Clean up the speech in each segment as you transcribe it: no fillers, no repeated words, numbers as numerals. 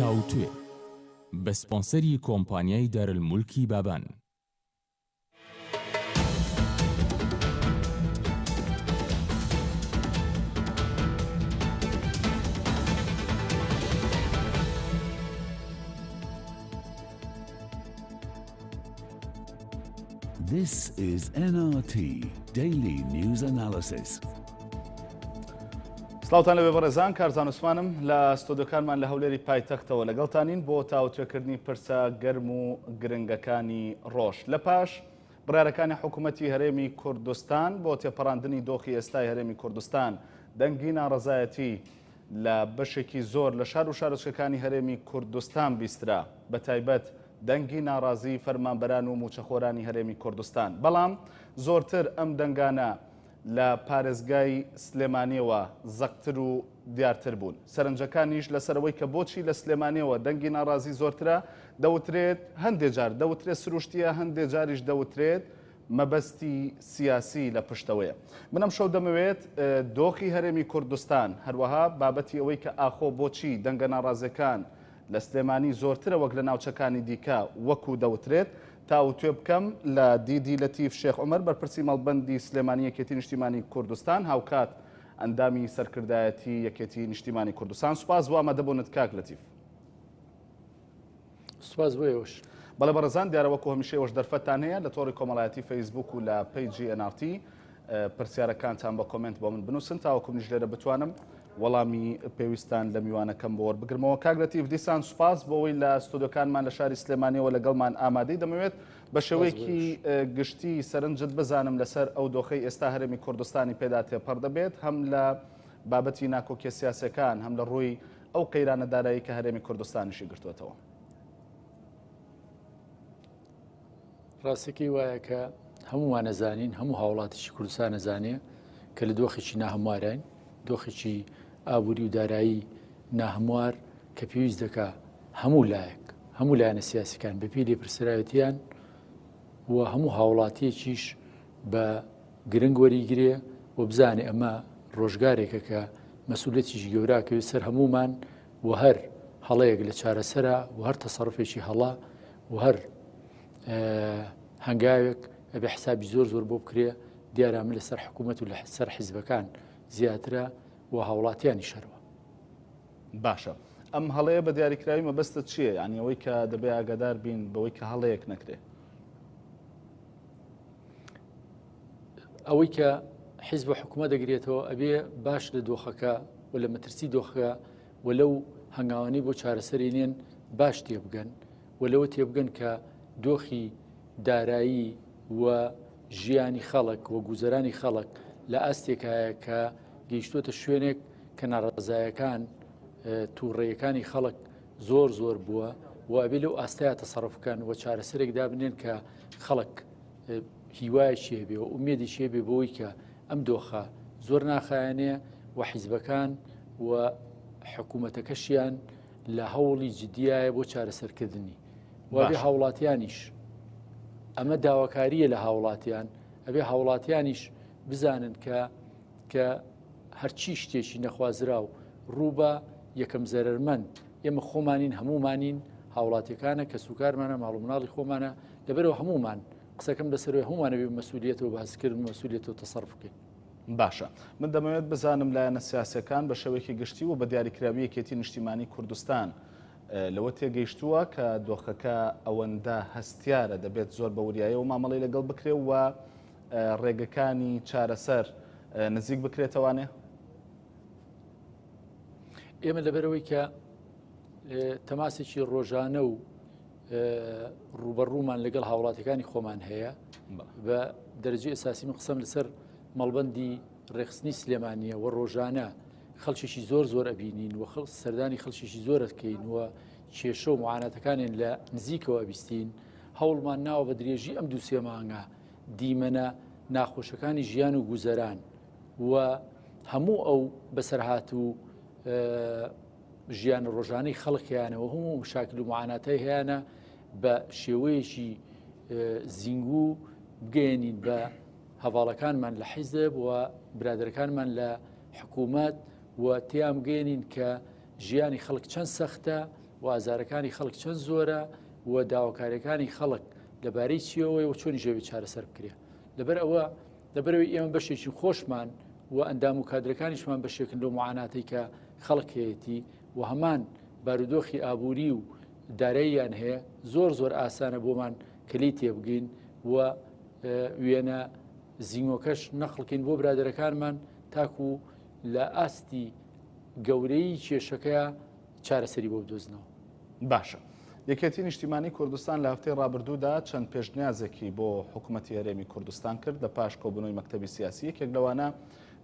تاوتوێ بە سپۆنسەری کۆمپانیای دارالمولکی بابان. This is NRT Daily News Analysis. سڵاوتان لەبێ بەڕێزان کارزان عوسمانم لە ستۆدیۆکانمان لە هەولێری پایتەختەوە لەگەڵتانین بۆ تاوتوێکردنی پرسە گەرم و گرنگەکانی ڕۆژ لە پاش بڕیارەکانی حکوومەتی هەرێمی کوردستان بۆ تێپەڕاندنی دۆخی ئێستای هەرێمی کوردستان دەنگی ناڕەزایەتی لە بەشێکی زۆر لە شار و شارۆچکەکانی هەرێمی کوردستان بیسترا، بەتایبەت دەنگی ناڕازیی فەرمانبەران و مووچەخۆرانی هەرێمی کوردستان، بەڵام زۆرتر ئەم دەنگانە لە پارێزگای سلێمانییەوە زەقتر و دیارتر بوون. سەرنجەکانیش لەسەر ئەوەی کە بۆچی لە سلێمانییەوە دەنگی ناڕازی زۆرترە، دەوترێت هەندێ جار دەوترێت سروشتییە، هەندێ جاریش دەوترێت مەبەستی سیاسی لە پشتەوەیە. من ئەمشەو دەمەوێت دۆخی هەرێمی کوردستان، هەروەها بابەتی ئەوەی کە ئاخۆ بۆچی دەنگە ناڕازیەکان لە سلێمانی زۆرترە وەک لە ناوچەکانی دیکە وەکو دەوترێت، تاوتوێ بکەم لە دیدی لەتیف شێخ عومەر بەرپرسی مەڵبەندی سلێمانی یەکێتی نیشتیمانی کوردستان هاوکات ئەندامی سەرکردایەتی یەکێتی نیشتیمانی کوردستان. سوپاس بۆ ئامادەبوونت کاک لەتیف. سوپاس بۆ ئێوەش. بەڵێ بەڕێزان دیارە وەکو هەمیشە ئێوەش دەرفەتتان هەیە لە تۆڕی کۆمەڵایەتی فەیسبوک و لە پەیجی NRT پرسیارەکانتان بە کۆمێنت بۆ من بنووسن تاوەکو منیش لێرە بتوانم وەڵامی پێویستان لە میوانەکەم بۆ وەربگرمەوە. کاک لەتیف دیسان سوپاس بۆ ئەوەی لە ستۆدیۆکانمان لە شاری سلێمانیەوە لەگەڵمان ئامادەی. دەمەوێت بە شێوەیەکی گشتی سەرنجت بزانم لەسەر ئەو دۆخەی ئێستا هەرێمی کوردستانی پێدا تێپەڕ دەبێت، هەم لە بابەتی ناکۆکیە سیاسەکان هەم لە ڕووی ئەو قەیرانە دارایی کە هەرێمی کوردستانیشی گرتووەتەوە. ڕاستەکەی وایە کە هەموومان ئەزانین، هەموو هاوڵاتیی کوردستان ئەزانێ کە لە دۆخێکی ناهەمواراین، دۆخێکی ئابووری و دارایی ناهەموار کە پێویست دەکا هەموو لایەک، هەموو لایەنە سیاسیەکان بەپێی لێپرسراوێتیان و هەموو هاوڵاتیەکیش بە گرنگ وەریگرێ و بزانێ ئەمە ڕۆژگارێکە کە مەسئولیەتێکی گەورە ئەکەوێت سەر هەموومان و هەر هەڵەیەک لە چارەسەرە و هەر تەسەڕفێکی هەڵە و هەر هەنگاوێک ئەبێ حسابی زۆر زۆر بۆ بکرێ. دیارە من لەسەر حکوومەت و لەسەر حیزبەکان زیاترە و هاوڵاتیانی شەروە. باشە ئەم هەڵەیە بە دیاریکراوی مەبەستت چییە؟ یعنی ئەوەی کە دەبێ ئاگادار بین بەوەی کە هەڵەیەک نەکرێ. ئەوەی کە حیزب و حکوومەت دەگرێتەوە ئەبێ باش لە دۆخەکە و لە مەترسی دۆخەکە و لەو هەنگاوانەی بۆ چارەسەری نێن باش تێبگەن و لەوە تێبگەن کە دۆخی دارایی و ژیانی خەڵک و گوزەرانی خەڵک لە ئاستێکایە کە گەیشتووەتە شوێنێک کە ناڕەزایەکان تووڕەیەکانی خەڵک زۆر زۆر بووە و ئەبێ لەو ئاستەیە تەسەڕف بکەن و چارەسەرێک دابنێن کە خەڵک هیوایەکی هەبێ و ئومێدێکی هەبێ بۆی کە ئەم دۆخە زۆر ناخایەنێ و حیزبەکان و حکوومەتەکەشیان لە هەوڵی جددیایە بۆ چارەسەرکردنی وابێ هاوڵاتیانیش ئەمە داواکاریە لە هاوڵاتیان ئەبێ هاوڵاتیانیش بزانن کە کە هەرچی شتێکی نەخوازراو ڕووبە یەکەم زەرەرمەند ئێمە خۆمانین هەموومانین هاوڵاتیەکانە کەسوکارمانە ماڵ و مناڵی خۆمانە لەبەرەوە هەموومان قسەکەم لەسەرەوەی هەموومانە بێ مەسئولیەتەوە باسکردن مەسئولیەتەوە تەسەرف بکەین. باشە من دەمەوێت بزانم لایەنە سیاسیەکان بە شێوەیەکی گشتی و بە دیاریکراوی یەکێتی نیشتیمانی کوردستان لەوە تێگەیشتووە کە دۆخەکە ئەوەندە هەستیارە دەبێت زۆر بە وریایەوە مامەڵەی لەگەڵ بکرێ و ڕێگەکانی چارەسەر نزیک بکرێتەوانێ؟ ئێمە لەبەرەوەی کە تەماسێکی ڕۆژانە و ڕوبەڕوومان لەگەڵ هاوڵاتەکانی خۆمان هەیە بە دەرەجەی ئەساسی من قسەم لەسەر مەڵبندی ڕێخستنی سلێمانیە و ڕۆژانە خەڵکێکی زۆر زۆر ئەبینین و خەڵ سەردانی خەڵکێکی زۆر ئەکەین و کێشە و معاناتەکانیان لە نزیکەوە ئەبیستین هەوڵمان ناوە بە درێژی ئەم دووسێ مانگە دیمەنە ناخۆشەکانی ژیان و گوزەران و هەموو ئەو بەسەرهات و ژیان ڕۆژانەی خەڵک هەیانەوە هەموو مشاکل و معاناتای هەیانە بە شێوەیەکی زینگوو بگەیەنین بە هەواڵەکانمان لە حیزب و برادەرەکانمان لە حکوومەت و تیان بگەێنین کە ژیانی خەڵک چەند سەختە و و ئازارەکانی خەڵک چەند زۆرە و داواکاریەکانی خەڵک لەبارەی چیەوەی و چۆنی ژێوی چارەسەر بکرێ لەبەر ئەوە لەبەرەوەی ئێمە بەشێکی خۆشمان و ئەندام و کادرەکانیشمان بەشێکن لەو معاناتی کە خەڵک هەیەتی و هەمان بارودۆخی ئابووری و داراییان هەیە زۆر زۆر ئاسانە بۆمان کە لێی تێبگەین و وێنە زینگۆکەش نەخڵکین بۆ برادەرەکانمان تاکو لە ئاستی گەورەی کێشەکەیا چارەسەری بۆ بدۆزنەوە. باشە. یەکێتی نیشتیمانی کوردستان لە هەفتەی ڕابردوودا چەند پێشنیازێکی بۆ حکومەتی هەرێمی کوردستان کرد لە پاش کۆبوونەوەی مەکتەبی سیاسی، یەکێک لەوانە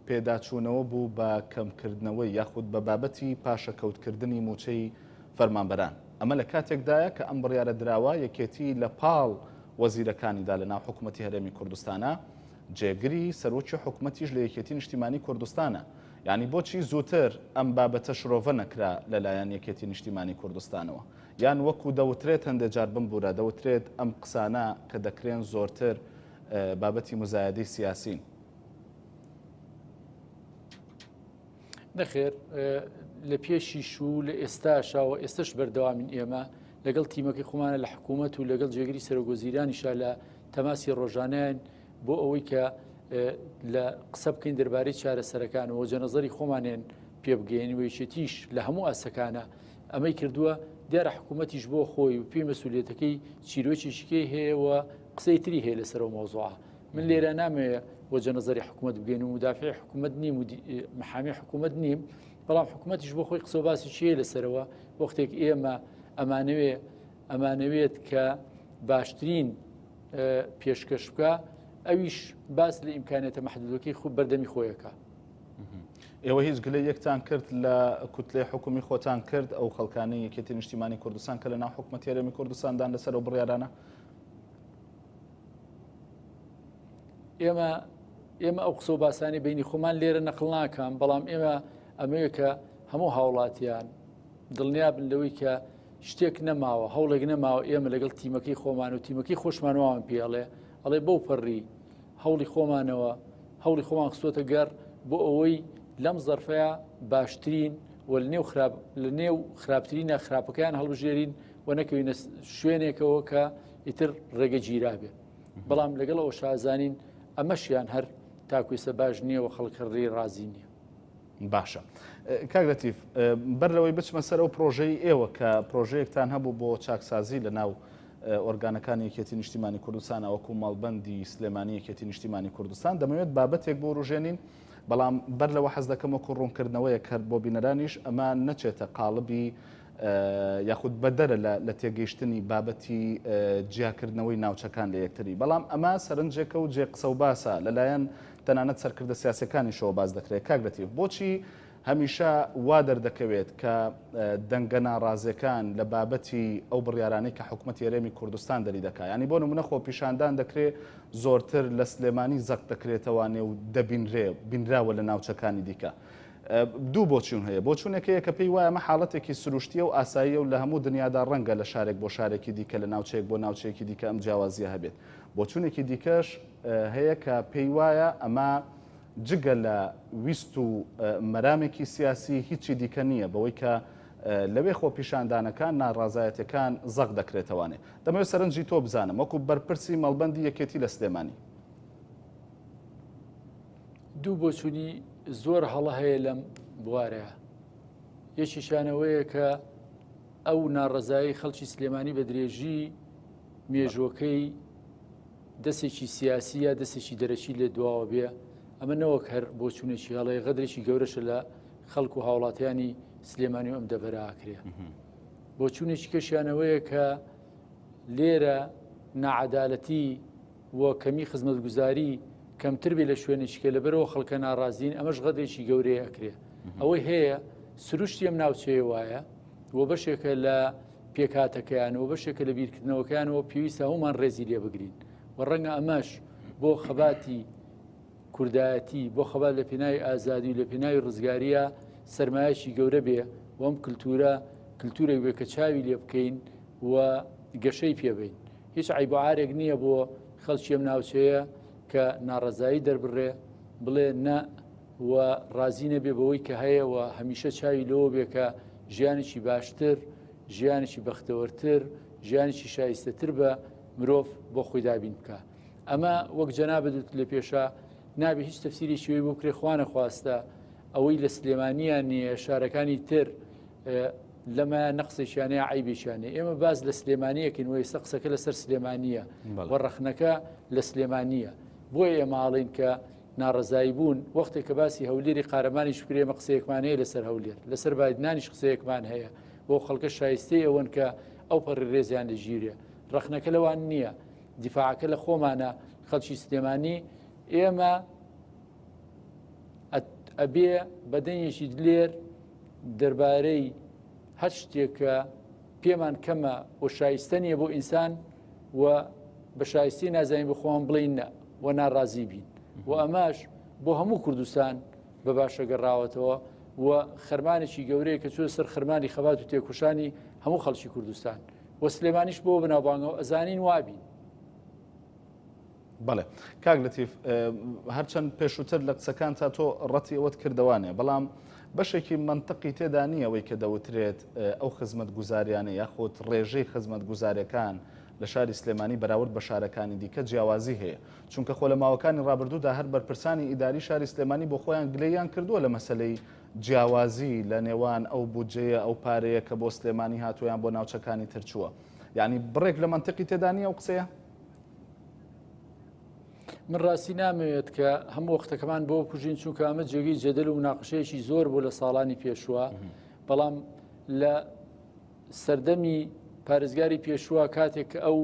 پێداچوونەوە بوو بە کەمکردنەوەی یاخود بە بابەتی پاشەکەوتکردنی مووچەی فەرمانبەران. ئەمە لە کاتێکدایە کە ئەم بڕیارە دراوە یەکێتی لە پاڵ وەزیرەکانیدا لە ناو حکومەتی هەرێمی کوردستانە، جێگری سەرۆکی حکومەتیش لە یەکێتی نیشتیمانی کوردستانە. یانی بۆچی زووتر ئەم بابەتە شرۆڤە نەکرا لە لایەن یەکێتی نیشتیمانی کوردستانەوە؟ یان وەکو دەوترێت هەندێ جار بمبورە دەوترێت ئەم قسانە کە دەکرێن زۆرتر بابەتی موزایەدەی سیاسین. نەخێر لە پێشیش و لە ئێستاشا و ئێستش بەردەوامین ئێمە لەگەڵ تیمەکەی خۆمانە لە حکوومەت و لەگەڵ جێگری سەرۆک وەزیرانیشا لە تەماسی ڕۆژانیان بۆ ئەوەی کە لە قسە بکەین دەربارەی چارەسەرەکان و جەنەزەری خۆمانێن پێبگەین و یەکێتیش لە هەموو ئاسەکانە ئەمەی کردووە دیارە حکوومەتیش بۆ خۆی و پێی مەسوولێتەکەی چیرۆکێکیکەی هەیە و قسەی تری هەیە لەسەر ئەو مەوزوعە من لێرە نامەوێ وەجە نەزەری حکوومەت بگەین و مدافعی حکوومەت نیم و محامی حکوومەت نیم بەڵام حکوومەتیش بۆ خۆی قسە و باسی چیە لەسەرەوە وەختێک ئێمە ئەمانەوێ ئەمانەوێت کە باشترین پێشکەش بکە ئەویش باس لە ئیمکانێتە مەحدودەکەی خۆ بەردەمی خۆیەکە. ئێوە هیچ گلە یەکتان کرد لە کوتلەی حکومی خۆتان کرد ئەو خەڵکانی یەکێتی نیشتیمانی کوردستان کە لە ناو حکومەتی هەرێمی کوردستاندان لەسەر ئەو بڕیارانە؟ ئێمە ئێمە ئەو قسە و باسانی بینی خۆمان لێرە نەقل ناکەم بەڵام ئێمە ئەمەیە کە هەموو هاوڵاتیان دڵنیا بن لەوەی کە شتێک نەماوە هەوڵێک نەماوە ئێمە لەگەڵ تیمەکەی خۆمان و تیمەکەی خۆشمان وامان پێڵێ ئەڵێ بەو پەڕی هەوڵی خۆمانەوە هەوڵی خۆمان خستۆتە گەڕ بۆ ئەوەی لەم زەرفەیە باشترین و لە نێو خراپ لە نێو خراپترینە خراپەکەیان هەڵبژێرین و نەکەوینە شوێنێکەوە کە ئیتر ڕێگە گیرابێ بەڵام لەگەڵ ئەوە شازانین ئەمەشیان هەر تاکوێسە باش نییە و خەڵک هەر لێی ڕازی نییە. باشە کاک لەتیف بەر لەوەی بچمە سەر ئەو پرۆژەی ئێوە کە پرۆژەیەکتان هەبوو بۆ چاکسازی لە ناو ئۆرگانەکانی یەکێتی نیشتیمانی کوردستان وەکو مەڵبەندی سلێمانی یەکێتی نیشتیمانی کوردستان دەمەوێت بابەتێک بۆ وروژێنین بەڵام بەر لەوە حەز دەکەم وەکو ڕوونکردنەوەیەک هەر بۆ بینەرانیش ئەمە نەچێتە قاڵبی یاخود بەدەرە لە تێگەیشتنی بابەتی جیاکردنەوەی ناوچەکان لە یەکتری بەڵام ئەمە سەرنجێکە و جێ قسە و باسە لەلایەن تەنانەت سەرکردە سیاسەکانیشەوە باس دەکرێت کاک لەتیف بۆچی هەمیشە وا دەردەکەوێت کە دەنگە ناڕازیەکان لە بابەتی ئەو بڕیارانەی کە حکومەتی هەرێمی کوردستان دەری دەکا یانی بۆ نمونە خۆپیشاندان دەکرێ زۆرتر لە سلێمانی زەق دەکرێتەوانێ و دەبینرێ بینراوە لە ناوچەکانی دیکە دوو بۆچوون هەیە بۆچوونێک هەیە کە پێی وایە ئەمە حاڵەتێکی سروشتیە و ئاساییە و لە هەموو دنیادا ڕەنگە لە شارێک بۆ شارێکی دیکە لە ناوچەیەک بۆ ناوچەیەکی دیکە ئەم جیاوازیە هەبێت بۆچوونێکی دیکەش هەیە کە پێی وایە ئەمە جگە لە ویست و مەرامێکی سیاسی هیچی دیکە نییە بەوەی کە لەوێ خۆپیشاندانەکان ناڕازایەتەکان زەق دەکرێتەوانێ دەمەوێت سەرنجی تۆ بزانم وەکو بەرپرسی مەڵبەندی یەکێتی لە سلێمانی. دوو بۆچوونی زۆر هەڵە هەیە لەم بوارەیە یەکیشانەوەیە کە ئەو ناڕەزایی خەڵکی سلێمانی بە درێژی مێژوەکەی دەستێکی سیاسی یا دەستێکی دەرەکی لێ دواوە بێ ئەمە نەوەک هەر بۆچوونێکی هەڵەیە غەدرێکی گەورەشە لە خەڵک و هاوڵاتیانی سلێمانی و ئەم دەڤەرە ئاکرێ بۆچوونێکی کەشیانەوەیە کە لێرە ناعەدالەتی و کەمی خزمەتگوزاری کەمتر بێ لە شوێنێکی کە لەبەرەوە خەڵکە ناڕازین ئەمەش غەدرێکی گەورەیە ئەکرێ ئەوەی هەیە سروشتی ئەم ناوچەیە وایە و بەشێکە لە پێکهاتەکەیان و بەشێکە لە بیرکردنەوەکەیانەوە پێویستە هەمومان ڕێزی لێ بگرین و ڕەنگە ئەمەش بۆ خەباتی کوردایەتی بۆ خەبات لە پێناوی ئازادی و لە پێناوی ڕزگاریە سرمایەکی گەورە بێ وەم کللتورە کللتورێک بێ کە چاوی لێ بکەین و گەشەی پێبین هیچ عیبعارێک نییە بۆ خەڵکی ئەم ناوچەیە کە ناڕەزایی دەربڕێ بڵێ نە و ڕازی نەبێ بەوەی کە هەیە و هەمیشە چاوی لەوە بێ کە ژیانێکی باشتر. ژیانێکی بەختەوەرتر، ژیانێکی شایستەتر بە مرۆڤ بۆ خۆی دابین بکا. ئەمە وەک جەنابت وتت لە پێشا نابێ هیچ تەفسیرێکی وی بۆ بکرێ خوانەخواستە ئەوەی لە سلێمانیان نییە شارەکانی تر لەمە نەقسێکیان هەیە عەیبێکیان هەیە. ئێمە باس لە سلێمانیەکەین و ئێستا قسەکە لەسەر سلێمانیە و ڕەخنەکە لە سلێمانیە. بۆیە ئێمە ئاڵێین کە ناڕەزایی بوون وەختێک کە باسی هەولێری قارەمانیش بکرێ ئێمە قسەیەکمان هەیە لەسەر هەولێر، لەسەر بایدنانیش قسەیەکمان هەیە بۆ خەڵکە شایستەی ئەوەن کە ئەو پەڕی ڕێزیان لەگیرێ. ڕەخنەکە لەوان نییە، دیفاعەکە لە خۆمانە خەڵکی سلێمانی. ئێمە ئەبێ بە دەنگێکی دلێر دەربارەی هەر شتێک کە پێمان کەمە و شایستە نییە بۆ ئینسان و بە شایستی نازانین بە خۆمان بڵێین نا و ناڕازی بین و ئەمەش بۆ هەموو کوردستان بە باشە گەڕاوەتەوە و خەرمانێکی گەورەیە کە چوە سەر خەرمانی خەبات و تێکۆشانی هەموو خەڵکی کوردستان و سلێمانیش بۆ بەناوبانگەوە ئەزانین وابین. بەڵێ کاک لەتیف هەرچەند پێشووتر لە قسەکان تا تۆ ڕەتی ئەوەت کردەوانێ بەڵام بەشێکی مەنتقی تێدا نییە ئەوەی کە دەوترێت ئەو خزمەتگوزاریانە یاخود ڕێژەی خزمەتگوزاریەکان لە شاری سلێمانی بەراورد بە شارەکانی دیکە جیاوازی هەیە چونکە خۆ لە ماوەکانی ڕابردوودا هەر بەرپرسانی ئیداری شاری سلێمانی بۆ خۆیان گلەییان کردووە لە مەسەلەی جیاوازی لە نێوان ئەو بودجەیە ئەو پارەیە کە بۆ سلێمانی هاتووە یان بۆ ناوچەکانی تر چووە یعنی بڕێک لە مەنتقی تێدا نییە ئەو قسەیە؟ من ڕاستی نامەوێت کە هەموو وەختەکەمان بۆ کوژین چونکە ئەمە جێگەی جەدەل و مناقشەیەکی زۆر بوو لە ساڵانی پێشووە بەڵام لە سەردەمی پارێزگاری پێشووە کاتێک کە ئەو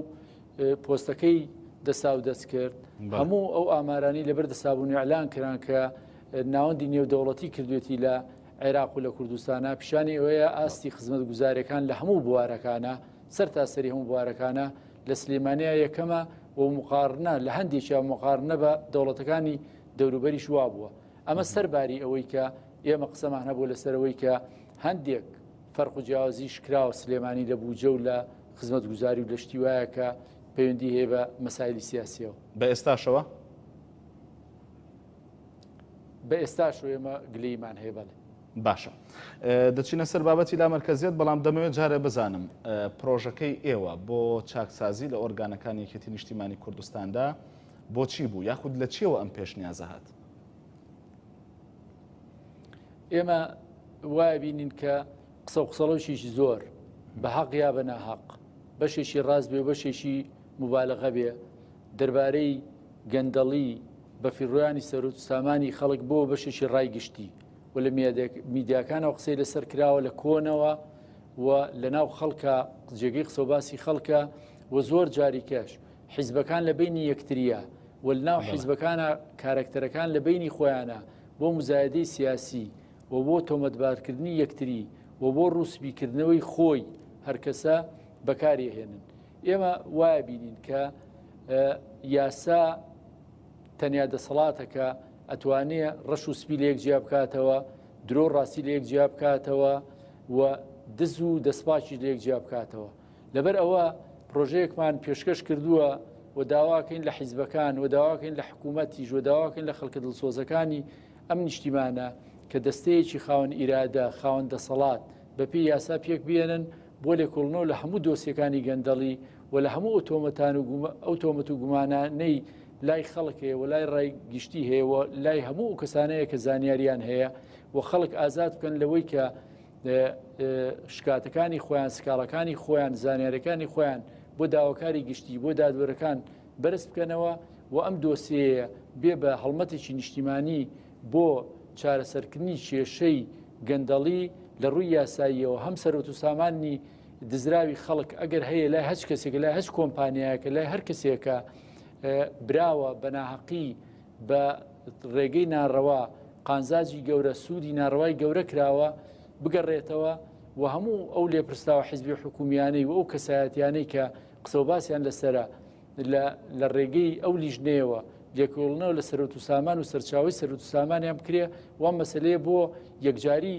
پۆستەکەی دەسا و دەست کرد هەموو ئەو ئامارانی لەبەر دەسابوون ئەلان کران کە ناوەندی نێودەوڵەتی کردوێتی لە عێراق و لە کوردستانە پیشانی ئەوەیە ئاستی خزمەت گوزارەکان لە هەموو بوارەکانە سەر تا سەری هەموو بوارەکانە لە سلێمانیا یەکەمە و مقارنە لە هەندێکیان مقارنە بە دەوڵەتەکانی دەوروبەریش وابووە ئەمە سەرباری ئەوەی کە ئێمە قسەمان هەبوو لەسەرەوەی کە هەندێک فەرق و جیاوازیش کراوە سلێمانی لە بوجە و لە خزمەتگوزاری و لە شتی وایە کە پەیوەندی هەیە بە مەسایلی سیاسیەوە. بە ئێستاشەوە؟ بە ئێستاشەوە ئێمە گلەییمان هەیە بەڵێ. باشە دەچینە سەر بابەتی لامەرکەزیەت بەڵام دەمەوێت جارێ بزانم پرۆژەکەی ئێوە بۆ چاکسازی لە ئۆرگانەکانی یەکێتی نیشتیمانی کوردستاندا بۆچی بوو یاخود لە چیەوە ئەم پێشنیازە هات؟ ئێمە وایە بینین کە قسە و قسەڵۆکێکی زۆر بە حەق یا بە ناحەق بەشێکی ڕاست بێ و بەشێکی مبالغە بێ دەربارەی گەندەڵی بەفیڕۆیانی سەروت و سامانی خەڵک بۆ بەشێکی ڕای گشتی و لە میدیاکانەوە قسەی لەسەر کراوە لە کۆنەوە و لە ناو خەڵکە جێگەی قسە و باسی خەڵکە و زۆر جاریکەش حیزبەکان لە بینی یەکتریە و لە ناو حیزبەکانە کارەکتەرەکان لە بینی خۆیانە بۆ مزایدەی سیاسی و بۆ تۆمەتبارکردنی یەکتری و بۆ ڕووسپیکردنەوەی خۆی هەرکەسە بەکاری هێنن ئێمە وایە بینین کە یاسا تەنیا دەسەڵاتەکە ئەتوانێ ڕەش و سپی لەیەک جیا بکاتەوە، درۆ و ڕاستی لەیەک جیا بکاتەوە و دز و دەستپاکیش لەیەک جیا بکاتەوە. لەبەر ئەوە پرۆژەیەکمان پێشکەش کردووە و داواکەین لە حیزبەکان و داواکەین لە حکوومەتیش و داواکەین لە خەڵکە دڵسۆزەکانی ئەم نیشتیمانە کە دەستەیەکی خاوەن ئیرادە، خاوەن دەسەڵات بەپێی یاسا پێک بێنن بۆ لێکۆڵنەوە لە هەموو دۆسیەکانی گەندەڵی و لە هەموو ئەو تۆمەتان و ئەو تۆمەت و گومانانەی لای خەڵک هەیە و لای ڕای گشتی هەیە و لای هەموو ئەو کەسانەیە کە زانیاریان هەیە و خەڵک ئازاد بکەن لەوەی کە شکاتەکانی خۆیان سکاڵەکانی خۆیان زانیارەکانی خۆیان بۆ داواکاری گشتی بۆ دادوەرەکان بەرز بکەنەوە و ئەم دۆسیەیە بێ بە هەڵمەتێکی نیشتیمانی بۆ چارەسەرکردنی کێشەی گەندەڵی لە ڕووی یاساییەوە هەم سەرۆت و سامانی دزراوی خەڵک ئەگەر هەیە لای هەچ کەسێک لای هەچ کۆمپانیایەکە لای هەر کەسێکە براوە بە ناهەقی بە ڕێگەی ناڕەوا قانزاجی گەورە سوودی ناڕەوای گەورە کراوە بگەڕێتەوە و هەموو ئەو لێپرسراوە حیزبی حکومیانەی و ئەو کەسایەتیانەی کە قسە و باسیان لەسرە لە ڕێگەی ئەو لیژنەیەوە لێکۆڵنەوە لە سەرۆت و سامان و سەرچاوی سەرۆت و سامانیان بکرێ و مەسلەیە بۆ یەکجاری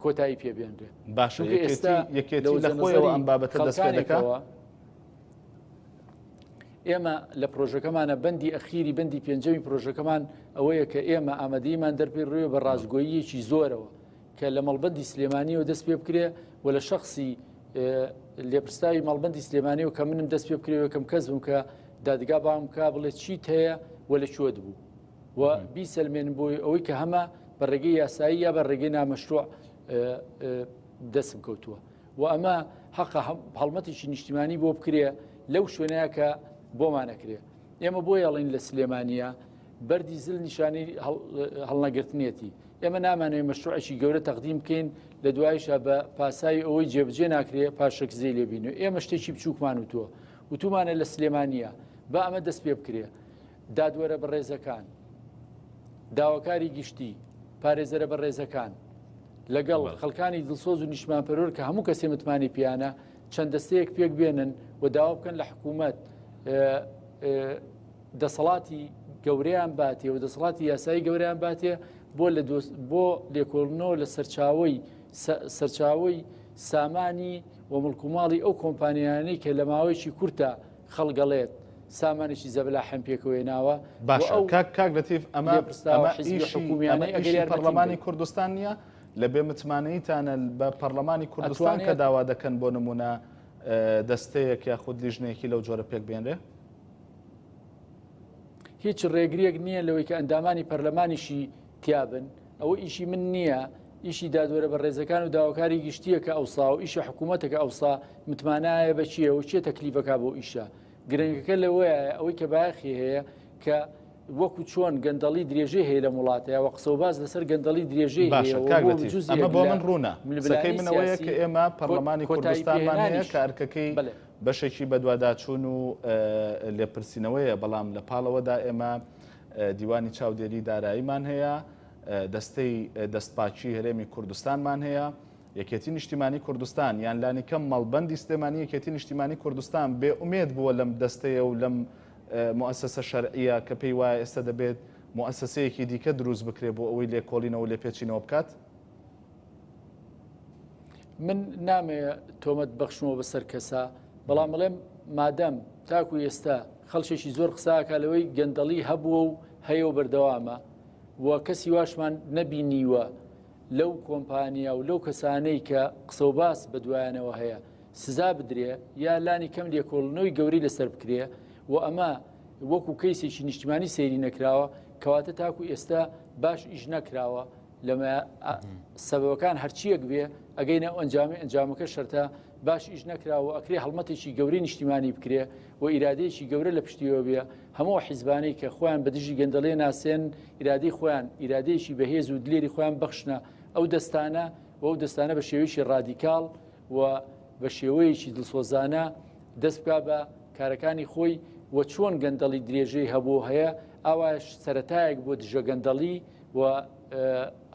کۆتایی پێ بێنرێ باشە ئێستا یەکێتی لە خۆیەوە ئەم بابەتە دەست پێ دەکا؟ ئێمە لە پرۆژەکەمانە بەندی ئەخیری بەندی پێنجەمی پرۆژەکەمان ئەوەیە کە ئێمە ئامادەیمان دەرپێ ڕوێ بە ڕاستگۆییەکی زۆرەوە کە لە مەڵبەندی سلێمانیەوە دەست پێ بکرێ و لە شخصی لێپرسراوی مەڵبەندی سلێمانی و کە منم دەست پێ بکرێ یەکەم کەس بووم کە دادگا بانگ بکا بڵێ چیت هەیە و لە کوێت بوو و بیسەلمێنم بۆی ئەوەی کە هەمە بە ڕێگەی یاسایی یا بە ڕێگەی نامەشروع دەستم کەوتووە و ئەمە حەقە هەڵمەتێکی نیشتیمانی بۆ بکرێ لەو شوێنەیە کە بۆمانەکرێ ئێمە بۆ یاڵین لە سلێمانە بەردی زل نیشانەی هەڵنەگرتنیەتی ئێمە نامانەوێت مەشروعێکی گەورە تەقدیم بکەین لە دوایشا بە پاساوی ئەوەی جێبجێ ناکرێ پاشەکزەی لێ بین و ئێمە شتێکی بچووکمان وتووە وتومانە لە سلێمانیە با ئەمە دەست پێ بکرێ دادوەرە بەڕێزەکان داواکاری گشتی پارێزەرە بەڕێزەکان لەگەڵ خەڵکانی دڵسۆز و نیشتمانپەروەر کە هەموو کەسێ متمانەی پیانە چەند دەستەیەک پێک بێنن و داوا بکەن لە حکوومەت دەسەڵاتی گەورەیان باتێ و دەسەڵاتی یاسایی گەورەیان باتێ بۆ لە بۆ لێکۆڵنەوە لە سەرچاوەی سەرچاوەی سامانی و مڵک و ماڵی ئەو کۆمپانیانەی کە لە ماوەیەکی کورتە خەڵگەڵێت سامانێکی زەبەلاحیان پێکەوەی ناوە باشە کاک کاک لەتیف ئەمە ئەمە ئیشی حکومیانەی ئەگەر پەرلەمانی کوردستان نییە لە بێ متمانەیتانە بە پەرلەمانی کوردستان کە داوا دەکەن بۆ نمونە دەستەیەک یاخود لیژنەیەکی لەو جۆرە پێک بێنرێ؟ هیچ ڕێگریەک نییە لەوەی کە ئەندامانی پەرلەمانیشی تیابن ئەوە ئیشی من نییە ئیشی دادوەرە بەڕێزەکان و داواکاری گشتیە کە ئەوسا و ئیشی حکوومەتە کە ئەوسا متمانایە بە چییە و چێ تەکلیفەکە بۆ ئیشە گرنگەکە لەوەیە ئەوەی کە بایەخی هەیە کە وەکو چۆن گەندەڵی درێژەی هەیە لەم وڵاتەیە و قسە و باس لەسەر گەندەڵی درێژەی باشە کاک لەتیف ئەمە بۆ من ڕوونە قسەکەی من ئەوەیە کە ئێمە پەرلەمانی کوردستانمان هەیە کە ئەرکەکەی بەشێکی بەدواداچوون و لێپرسینەوەیە، بەڵام لە پاڵەوەدا ئێمە دیوانی چاودێری داراییمان هەیە، دەستەی دەستپاکی هەرێمی کوردستانمان هەیە، یەکێتی نیشتیمانی کوردستان یان لانیکەم مەڵبەندی سلێمانی یەکێتی نیشتیمانی کوردستان بێ ئومێد بووە لەم دەستەیە و لەم موئەسەسە شەرعیە کە پێی وایە ئێستا دەبێت موئەسەسەیەکی دیکە دروست بکرێت بۆ ئەوەی لێکۆڵینەوە و لێپێچینەوە بکات. من نامەوێ تۆمەت بەخشمەوە بەسەر کەسا بەڵام بڵێم مادەم تاکو ئێستا خەڵکێکی زۆر قساکە لەوەی گەندەڵی هەبووە و هەیە و بەردەوامە و کەسی واشمان نەبینیوە لەو کۆمپانیا و لەو کەسانەی کە قسە و باس بە دوایانەوە هەیە سزا بدرێ یا لانی کەم لێکۆڵنەوەی گەورەی لەسەر بکرێ و ئەمە وەکو کەیسێکی نیشتمانی سەیری نەکراوە کەواتە تاکو ئێستا باش ئیش نەکراوە لەمە سەبەبەکان هەرچیەک بێ ئەگەینە ئەو ئەنجامی ئەنجامەکە شەرتە باش ئیش نەکراوە ئەکرێ هەڵمەتێکی گەورەی نیشتیمانی بکرێ و ئیرادەیەکی گەورە لە پشتیەوە بێ هەموو حیزبانەی کە خۆیان بە دژی گەندەڵێ ناسێن ئیرادەی خۆیان ئیرادەیەکی بەهێز و دلێری خۆیان بەخشنە ئەو دەستانە و ئەو دەستانە بە شێوەیەکی ڕادیکاڵ و بە شێوەیەکی دڵسۆزانە دەست بکا بە کارەکانی خۆی و چۆن گەندەڵی درێژەی هەبوو هەیە ئاواش سەرەتایەک بۆ دژە گەندەڵی و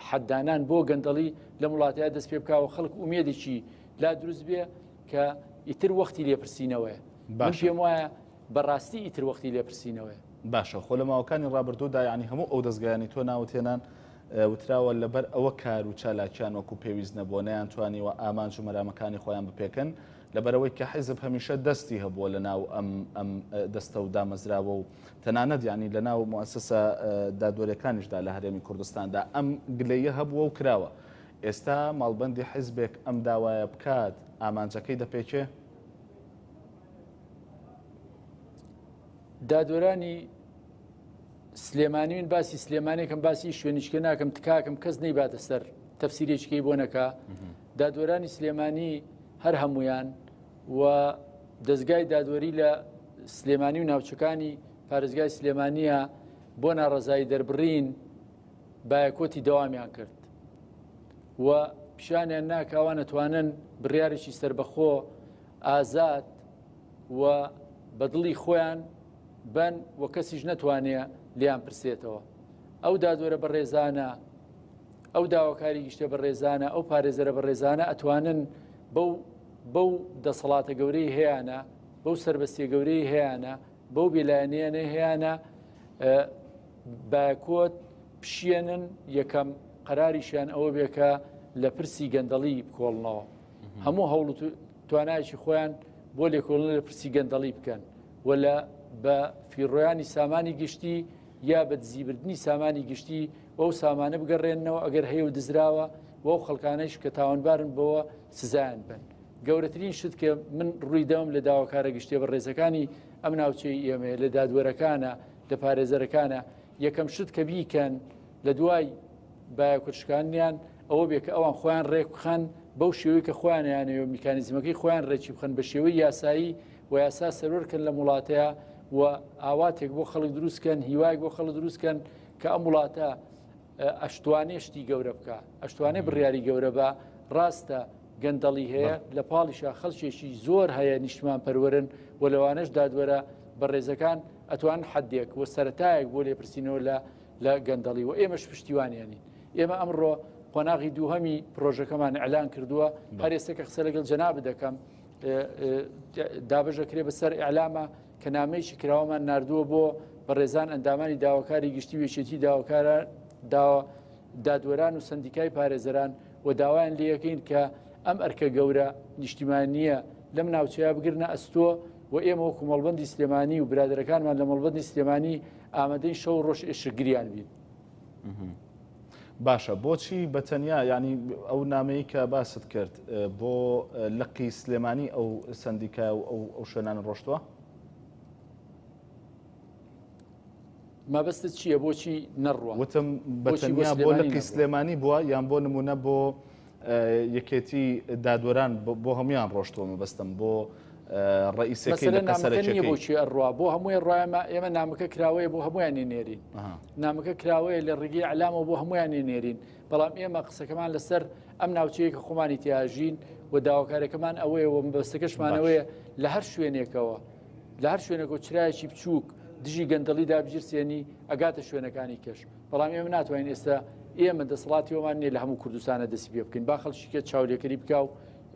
حەددانان بۆ گەندەڵی لەم وڵاتەیە دەست پێ بکا و خەڵک ئومێدێکی لا دروست بێ کە ئیتر وەختی لێپرسینەوەیە من پێم وایە بەڕاستی ئیتر وەختی لێپرسینەوەیە. باشە خۆ لە ماوەکانی ڕابردوودا یانی هەموو ئەو دەزگایانەی تۆ ناوت هێنان وتراوە لەبەر ئەوە کار و چالاکیان وەکو پێویست نەبووە نەیانتوانیوە ئامانج و مەرامەکانی خۆیان بپێکن لەبەرئەوەی کە حیزب هەمیشە دەستی هەبووە لە ناو ئەم ئەم دەستە و دامەزراوە و تەنانەت یانی لە ناو موئەسەسە دادوەریەکانیشدا لە هەرێمی کوردستاندا ئەم گلەییە هەبووە و کراوە. ئێستا ماڵبەندی حیزبێک ئەم داوایە بکات ئامانجەکەی دەپێکێ؟ دادوەرانی سلێمانی من باسی سلێمانێکم باسی شوێنیچکە ناکەم تکاکەم کەس نەیباتە سەر تەفسیرێکیکەی بۆ نەکا دادوەرانی سلێمانی هەر هەمویان و دەزگای دادوەری لە سلێمانی و ناوچەکانی پارێزگای سلێمانیە بۆ ناڕەزایی دەربڕین بایەکۆتی دەوامیان کرد و پیشانیان ناکاوان ئەتوانن بڕیارێکی سربەخۆ ئازاد و بەدڵی خۆیان بن و کەسیش نەتوانێ لیان پرسێتەوە ئەو دادوەرە بەڕێزانە ئەو داواکاری گشتە بەڕێزانە ئەو پارێزەرە بەڕێزانە ئەتوانن بەو بەو دەسەڵاتە گەورەی هەیانە بەو سربەستیە گەورەی هەیانە بەو بێلایەنیانەی هەیانە بایکۆت پشیێنن یەکەم قەراریشیان ئەوە بێ کە لە پرسی گەندەڵی بکۆڵنەوە هەموو هەوڵ توانایکی خۆیان بۆ لێکۆڵن لە پرسی گەندەڵی بکەن و لە بە فیڕۆیانی سامانی گشتی یا بە دزیبردنی سامانی گشتی ئەو سامانە بگەڕێننەوە ئەگەر هەیە و دزراوە و ئەو خەڵکانەیش کە تاوانبارن بەوە سزایان بن. گەورەترین شت کە من ڕووی دەم لە داواکارە گشتیە بە ڕێزەکانی ئەم ناوچەی ئێمەیە لە دادوەرەکانە لە پارێزەرەکانە یەکەم شت کە بیکەن لە دوای بایەکوتشکانیان ئەوە بێ کە ئەوان خۆیان ڕێک بخەن بەو شێوەی کە خۆیانیانەوە میکانیزمەکەی خۆیان ڕێکی بخەن بە شێوەی یاسایی و یاسا سەرۆرکەن لەم وڵاتەیە و ئاواتێک بۆ خەڵک دروستکەن هیوایەک بۆ خەڵک دروستکەن کە ئەم وڵاتە ئەشتوانێ شتی گەورە بکە ئەشتوانێ بڕیاری گەورە بە ڕاستە گەندەڵی هەیە لە پاڵیشا خەڵکێکی زۆر هەیە نیشتمان پەروەرن و لەوانەش دادوەرە بەڕێزەکان ئەتوان حدێک و سەتایەک بۆ لێپرسینەوە لە لە گەندەڵی و ئێمەش پشتیوانیانین ئێمە ئەمڕۆ قۆناغی دووهەمی پرۆژەکەمان ئەلان کردووە هەر ئێستا کە قسە لەگەڵ جەناب دەکەم دابەشەکرێ بەسەر ئیعلامە کە نامەیەکی کراوەمان ناردووە بۆ بەڕێزان ئەندامانی داواکاری گشتی و یەکێتی داواکارە داوا دادوەران و سندیکای پارێزەران و داوایان لەکەین کە ئەم ئەرکە گەورە نیشتیمانیە لەم ناوچەیە بگرنە ئەستۆ و ئێمە وەکو مەڵبندی سلێمانی و برادەرەکانمان لە مەڵبندی سلێمانی ئامادەین شەو ڕۆژ ئێشکگریان بین. باشە بۆچی بە تەنیا ینی ئەو نامەی کە باست کرد بۆ لقی سلێمانی ئەو سندیکا و ئەو ئەو شوێنانە ڕۆشتووە؟ مەبەستت چییە بۆچی نەڕوە وتم بە تەنیا بۆ لقی سلێمانی بووە یان بۆ نمونە بۆ یەکێتی دادوەران بۆ هەمویان ڕۆشتووە مەبەستم بۆ ڕئیسەکەی لقە سەرەکیەکەی بۆچی ئەڕوا بۆ هەمووی ڕایمە ئێمە نامەکە کراوەیە بۆ هەمویانی نێرین نامەکە کراوەیە لە ڕێگەی ئەلامەوە بۆ هەمویانی نێرین بەڵام ئێمە قسەکەمان لەسەر ئەم ناوچەیە کە خۆمانی تیاژین و داواکارەکەمان ئەوەیە و مەبەستەکەشمانەوەیە لە هەر شوێنێکەوە لە هەر شوێنێکەوە چرایەکی بچووک دژی گەندەڵی دابگیرسێنی ئەگاتە شوێنەکانی کەش بەڵام ئێمە ناتوانین ئێستا ئێمە دەسەڵاتی ئەومان نییە لە هەموو کوردستانە دەستی پێ بکەین با خەڵکی کە چاولێکەری بکا و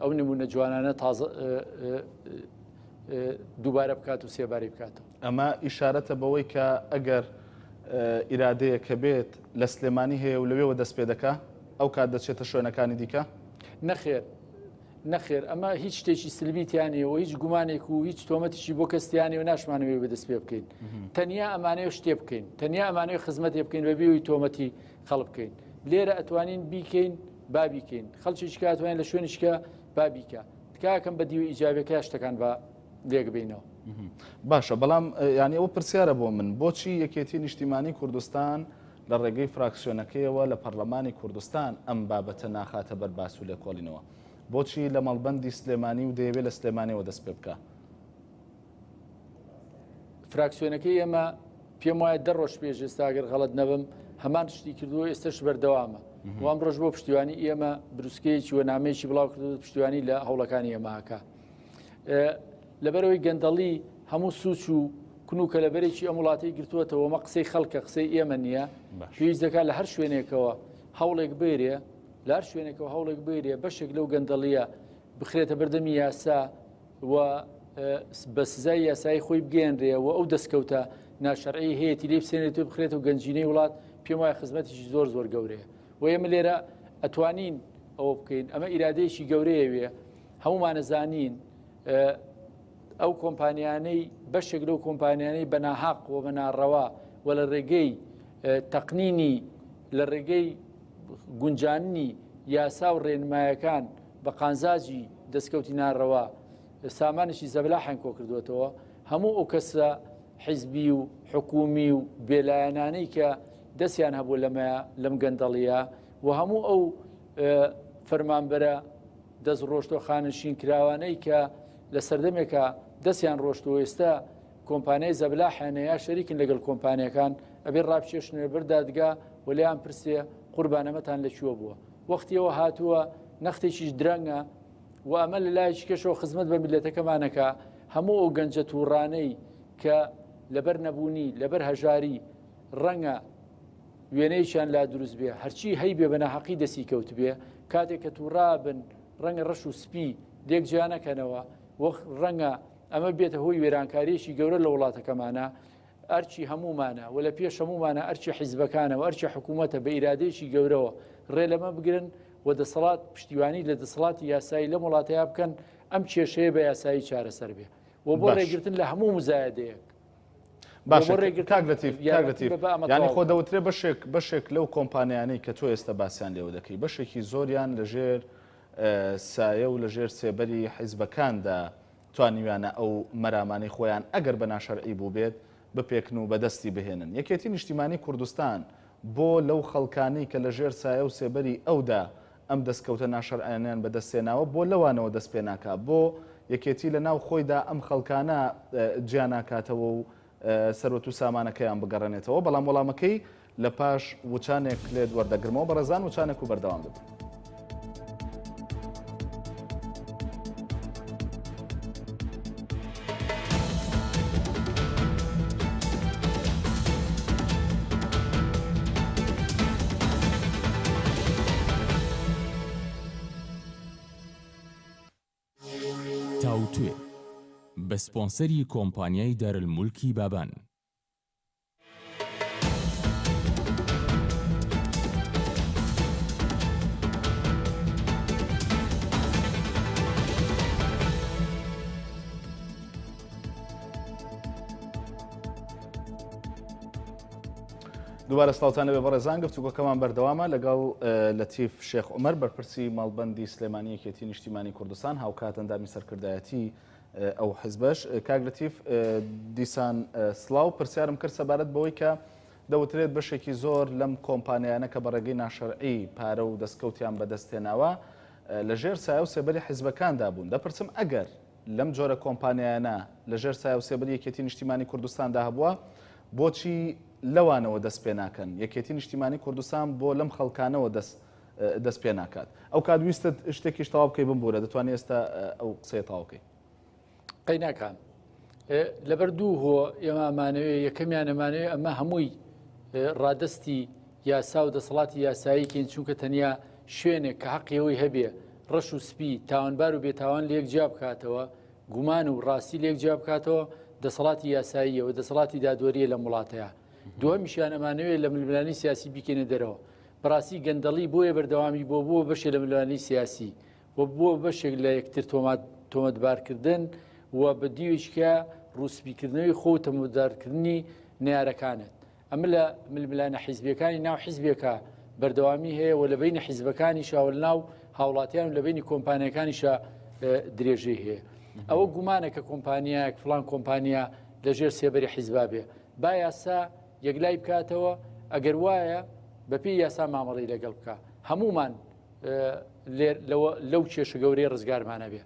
ئەو نمونە جوانانە تازە دووبارە بکات و سێبارەی بکاتەوە. ئەمە ئیشارەتە بەوەی کە ئەگەر ئیرادەیەک هەبێت لە سلێمانی هەیە و لەوێوە دەست پێ دەکا ئەو کات دەچێتە شوێنەکانی دیکە؟ نەخێر نەخێر ئەمە هیچ شتێکی سلبی تیا نییە و هیچ گومانێک و هیچ تۆمەتیشی بۆ کەس تیا نییە و ناشمانەوێت بەدەست پێ بکەین تەنیا ئەمانەیە شتێ بکەین تەنیا ئەمانەیە خزمەتێ بکەین بەبێ ئەوەی تۆمەتی خەڵک بکەین لێرە ئەتوانین بیکەین با بیکەین خەڵکێکی کە ئەتوانین لە شوێنیشکە با بیکە تکاکەم بە دیوە ئیجابەکە شتەکان بە لێک بینەوە. باشە بەڵام یانی ئەوە پرسیارە بۆ من بۆچی یەکێتی نیشتیمانی کوردستان لە ڕێگەی فراکسیۆنەکەیەوە لە پەرلەمانی کوردستان ئەم بابەتە ناخاتە بەر باس و لێکۆڵینەوە؟ بۆچی لە مەڵبەندی سلێمانی و دەیەوێت لە سلێمانیەوە دەست پێ بکا؟ فراکسیۆنەکەی ئێمە پێم وایە دە ڕۆژ پێش ئێستا گەر غەڵەت نەبم هەمان شتی کردووە ئێستش بەردەوامە وام ڕۆژ بۆ پشتیوانی ئێمە بروسکەیەکی و نامەیەکی بڵاو کردو پشتیوانی لە هەوڵەکانی ئێمەکە لەبەرەوەی گەندەڵی هەموو سوچ و کون و کەلەبەرێکی ئەم وڵاتەی گرتووەتەوە مە قسەی خەڵکە قسەی ئێمە نییە پێویست دەکات لە هەر شوێنێکەوە هەوڵێک بێرێ لە هەر شوێنێکەوە هەوڵێک بێرێ بەشێک لەو گەندەڵیە بخرێتە بەردەمی یاسا و بە سزای یاسایی خۆی بگەێنرێ و ئەو دەستکەوتە ناشەرعی هەیەی لێ بسێنێت و بخرێت و گەنجینەی وڵات پێم وایە خزمەتێکی زۆر زۆر گەورەیە و ئێمە لێرە ئەتوانین ئەوە بکەین ئەمە ئیرادەیەکی گەورەیەوێ هەمومانەزانین ئەو کۆمپانیانەی بەشێک لەو کۆمپانیانەی بە ناهەق و بە ناڕەوا و لە ڕێگەی تەقنینی لە ڕێگەی گونجاننی یاسا و ڕێنمایەکان بە قانزاجی دەستکەوتی ناڕەوا سامانێکی زەبلاحیان کۆکردوێتەوە هەموو ئەو کەسە حیزبی و حکومی و بێلایەنانەی کە دەستیان هەبوو لەمە لەم گەندەڵیە و هەموو ئەو فەرمانبەرە دەست ڕۆشتوە خانەنشین کراوانەی کە لە سەردەمێکا دەستیان ڕۆشتوە ئێستا کۆمپانیای زەبلاحیانە یا شەریکن لەگەڵ کۆمپانیەکان ئەبێ ڕابکێشنە بەر دادگا و لێیان پرسێ قوربان ئەمەتان لە کوێ بووە وەختیەوە هاتووە نەختێکیش درەنگە و ئەمە لە لایەکی کەشەوە خزمەت بە میلەتەکەمانەکە هەموو ئەو گەنجە تووڕانەی کە لەبەر نەبوونی لەبەر هەژاری ڕەنگە وێنەیەکیان لا دروست بێ هەرچی هەیبێ بە ناحەقی دەستی کەوتبێ کاتێک کە تووڕابن ڕەنگە ڕەش و سپی لێک جیا نەکەنەوە وەخ ڕەنگە ئەمە بێتە هۆی وێرانکاریەکی گەورە لە وڵاتەکەمانە ئەرچی هەمومانە و لە پێش هەمومانە ئەرچی حیزبەکانە و ئەرچی حکوومەتە بە ئیرادەیەکی گەورەوە ڕێ لەمە بگرن و دەسەڵات پشتیوانی لە دەسەڵاتی یاسایی لەم وڵاتەیە بکەن ئەم کێشەیە بە یاسایی چارەسەر بێ و بۆ ڕێگرتن لە هەموو مزایدەیەک باشە کاک لەتیف کاک لەتیف یانی خۆ دەوترێ بەشێک بەشێک لەو کۆمپانیانەی کە تۆ ئێستا باسیان لێوە دەکەی بەشێکی زۆریان لەژێر. سایە و لەژێر سێبەری حیزبەکاندا توانیویانە ئەو مەرامانەی خۆیان ئەگەر بە ناشەرعی بووبێت بپێکن و بەدەستی بهێنن. یەکێتی نیشتیمانی کوردستان بۆ لەو خەڵکانەی کە لەژێر سایە و سێبەری ئەودا ئەم دەستکەوتە ناشەرعیانەیان بەدەستهێناوە بۆ لەوانەوە دەست پێناکا؟ بۆ یەکێتی لەناو خۆیدا ئەم خەڵکانە جیاناکاتەوە و سەروەت و سامانەکەیان بگەڕێنێتەوە؟ بەڵام وەڵامەکەی لە پاش وچانێک لێت وەردەگرمەوە بەڕێزان وچانێک و بەردەوام دەبین. تاوتوێ بە سپۆنسەری کۆمپانیای دارالمولکی بابان. دووبارە سڵاوتان لەبێ بەڕێزان گفتوگۆکەمان بەردەوامە لەگەڵ لەتیف شێخ عومەر بەرپرسی مەڵبەندی سلێمانی یەکێتی نیشتیمانی کوردستان هاوکات ئەندامی سەرکردایەتی ئەو حزبەش کاک لەتیف دیسان سڵاو پرسیارم کرد سەبارەت بەوەی کە دەوترێت بەشێکی زۆر لەم کۆمپانیانە کە بە ڕێگەی ناشەرعی پارە و دەستکەوتیان بەدەستهێناوە لە ژێر سایە و سێبەری حیزبەکاندا بوون دەپرسم ئەگەر لەم جۆرە کۆمپانیایانە لە ژێر سایە و سێبەری یەکێتی نیشتیمانی کوردستاندا هەبووە بۆچی لەوانەوە دەست پێ ناکەن یەکێتی نیشتیمانی کوردستان بۆ لەم خەڵکانەوە دەست دەست پێ ناکات ئەو کات ویستت شتێکیش تەواو بکەی بمبوورە دەتوانانی ئێستا ئەو قسەیە تەواو بکەی. قەیناکان لەبەر دوو هۆ ئێمە ئەمانەوێ یەکەمیان ئەمانەوێ ئەمە هەمووی ڕادستی یاسا و دەسەڵاتی یاساییکەین چونکە تەنیا شوێنێک کە حەقیەوەی هەبێ ڕەش و سپی تاوانبار و بێتاوان لێک جیا بکاتەوە گومان و ڕاستی لێک جیا بکاتەوە دەسەڵاتی یاساییە و دەسەڵاتی دادوەریە لەم وڵاتەیە دووەمیشیان ئەمانەوێ لە ململانی سیاسی بیکەینە دەرەوە بەڕاستی گەندەڵی بۆیە بەردەوامی بۆ بووە بەشێ لە ململانێی سیاسی و بووە بەشێک لە یەکتر تۆمەتبارکردن و بە دیوێکە ڕووسپیکردنەوەی خۆ و تەمەدارکردنی نەیارەکانت. ئەمە لە ململانە حیزبیەکانی ناو حیزبێکە بەردەوامی هەیە و لە بینی حیزبەکانیشا و لە ناو هاوڵاتیان و لە بینی کۆمپانیەکانیشا درێژەی هەیە. ئەوە گومانە کە کۆمپانیایەک فلان کۆمپانیا لەژێر سێبەری حیزبا بێ با یاسا یەکلای بکاتەوە ئەگەر وایە بەپێی یاسا مامەڵەی لەگەڵ بکە هەمومان لەو کێشە گەورەی ڕزگارمانە بێ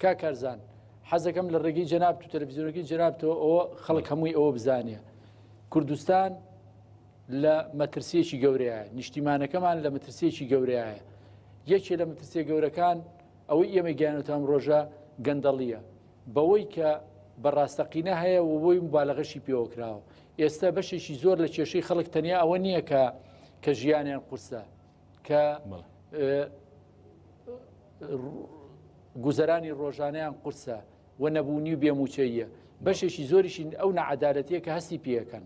کا کارزان حەزەکەم لە ڕێگەی جەنابت و تەلەڤیزیۆنەکەی جەنابتەوە ئەوە خەڵک هەمووی ئەوە بزانێ کوردستان لە مەترسیەکی گەورەیە نیشتیمانەکەمان لە مەترسیەکی گەورەیە یەکێ لە مەترسیە گەورەکان ئەوەی ئێمە گیانەتە ئەم ڕۆژە گەندەڵیە بەوەی کە بە ڕاستەقینە هەیە و بۆی مبالغەشی پێوە کراوە ئێستا بەشێکی زۆر لە کێشەی خەڵک تەنیا ئەوە نییە کە کە ژیانیان قورسە کە گوزەرانی ڕۆژانەیان قورسە و نەبوونی و بێموچەیە بەشێکی زۆریشی ئەو نەعادالەتیە کە هەستی پێەکەن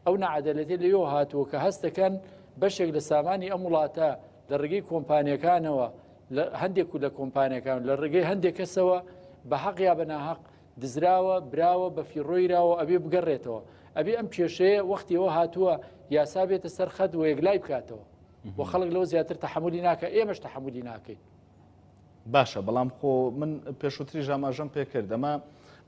ئەو نەعادالەتی لەوێ هاتووە کە هەستەکەن بەشێک لە سامانی ئەم وڵاتە لە ڕێگەی کۆمپانیەکانەوە هەندێک و لە کۆمپانیەکان لە ڕێگەی هەندێک کەسەوە بە حەق یا بە ناحەق دزراوە براوە بە فیڕۆیراوە ئەبێ بگەڕێتەوە ئەبێ ئەم کێشەیە وەختیەوە هاتووە یاسا بێتە سەر خەت و یەکلای بکاتەوە و خەڵک لەوە زیاتر تەحملی ناکە ئێمەش تەحملی ناکەین. باشە بەڵام خۆ من پێشووتریش ئاماژەم پێکرد ئەمە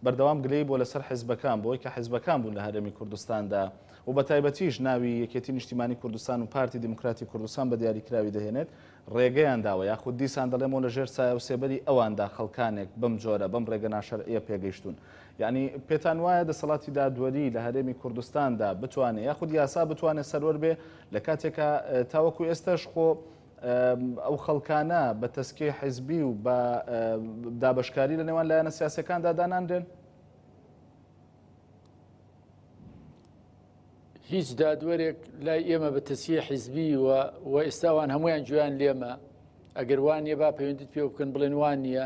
بەردەوام گلەیی بۆ لەسەر حزبەکان بۆی کە حزبەکان بوون لە هەرێمی کوردستاندا و بە تایبەتیش ناوی یەکێتی نیشتیمانی کوردستان و پارتی دیموکراتی کوردستان بە دیاریکراوی دەهێنێت ڕێگەیان داوە یاخود دیسان دەڵێمەوە لە ژێر سایە و سێبەری ئەواندا خەڵکانێک بەم جۆرە بەم ڕێگە ناشەرعیە پێگەیشتوون یعنی پێتان وایە دەسەڵاتی دادوەری لە هەرێمی کوردستاندا بتوانێ یاخود یاسا بتوانێت سەروەر بێ لە کاتێکا تاوەکو ئێستاش خۆ ئەو خەڵکانە بە تەسکیەی حیزبی و بە دابەشکاری لە نێوان لایەنە سیاسەکاندا دانانرێن؟ هیچ دادوەرێک لای ئێمە بە تەسیە حیزبی و و ئێستاوان هەمویان گوێیان لێمە ئەگەر وان نیە با پەیوەندیت پێ بکەن بڵێن وان نییە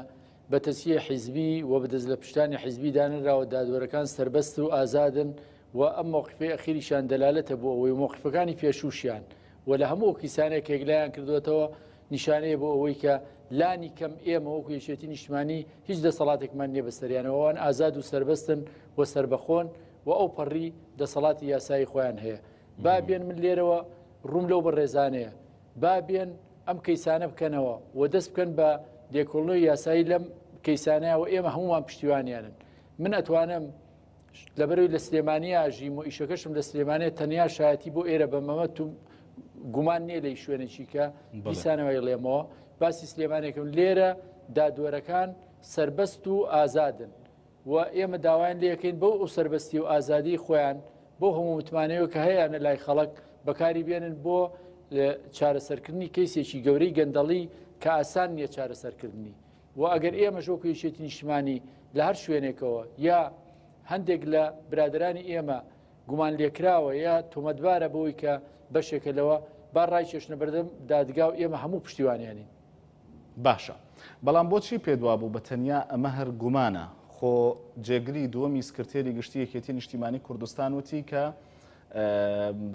بە تەسیە حیزبی و بەدەست لە پشتانی حیزبی دانراوە دادوەرەکان سربەست و ئازادن و ئەم مۆقفەی ئەخیریشان دەلالەتە بۆ ئەوەی مۆقفەکانی پێشووشیان و لە هەموو ئەو کیسانەیە کە یەکلایان کردووەتەوە نیشانەیە بۆ ئەوەی کە لانی کەم ئێمە وەکو یەکێتی نیشتمانی هیچ دەسەڵاتێکمان نییە بەسەریانەوە ئەوان ئازاد و سەربەستن و سەربەخۆن و ئەو پەڕی دەسەڵاتی یاسایی خۆیان هەیە با بێن من لێرەوە ڕووم لەو بەڕێزانەیە با بێن ئەم کەیسانە بکەنەوە و دەست بکەن بە لێکۆڵنەوەی یاسایی لەم کەیسانەیە و ئێمە هەموومان پشتیوانیانن. من ئەتوانم لەبەرەوەی لە سلێمانیا ژیم و ئیشەکەشم لە سلێمانیە تەنیا شایەتی بۆ ئێرە بە مەمە تو گومان نییە لەی شوێنێکی کە دیسانەوەی ڵێمەوە باسی سلێمانێکم لێرە دادوەرەکان سربەست و ئازادن و ئێمە داوایان لەکەین بەو ئەو سربەستی و ئازادی خۆیان بۆ هەموو متمانەیەوە کە هەیەە لای خەڵک بەکاری بێنن بۆ چارەسەرکردنی کەیسێکی گەورەی گەندەڵی کە ئاسان نییە چارەسەرکردنی و ئەگەر ئێمەش وەکو یەکێتی نیشتمانی لە هەر شوێنێکەوە یا هەندێک لە برادرانی ئێمە گومان لێکراوە یا تۆمەتبارە بەوەی کە بەشێکە لەوە با ڕایکێشنە بەردەم دادگا و ئێمە هەموو پشتیوانیانین. باشە بەڵام بۆچی پێت وابوو بە تەنیا ئەمە هەر گومانە؟ خۆ جێگری دووەمی سکرتێری گشتی یەکێتی نیشتیمانی کوردستان وتی کە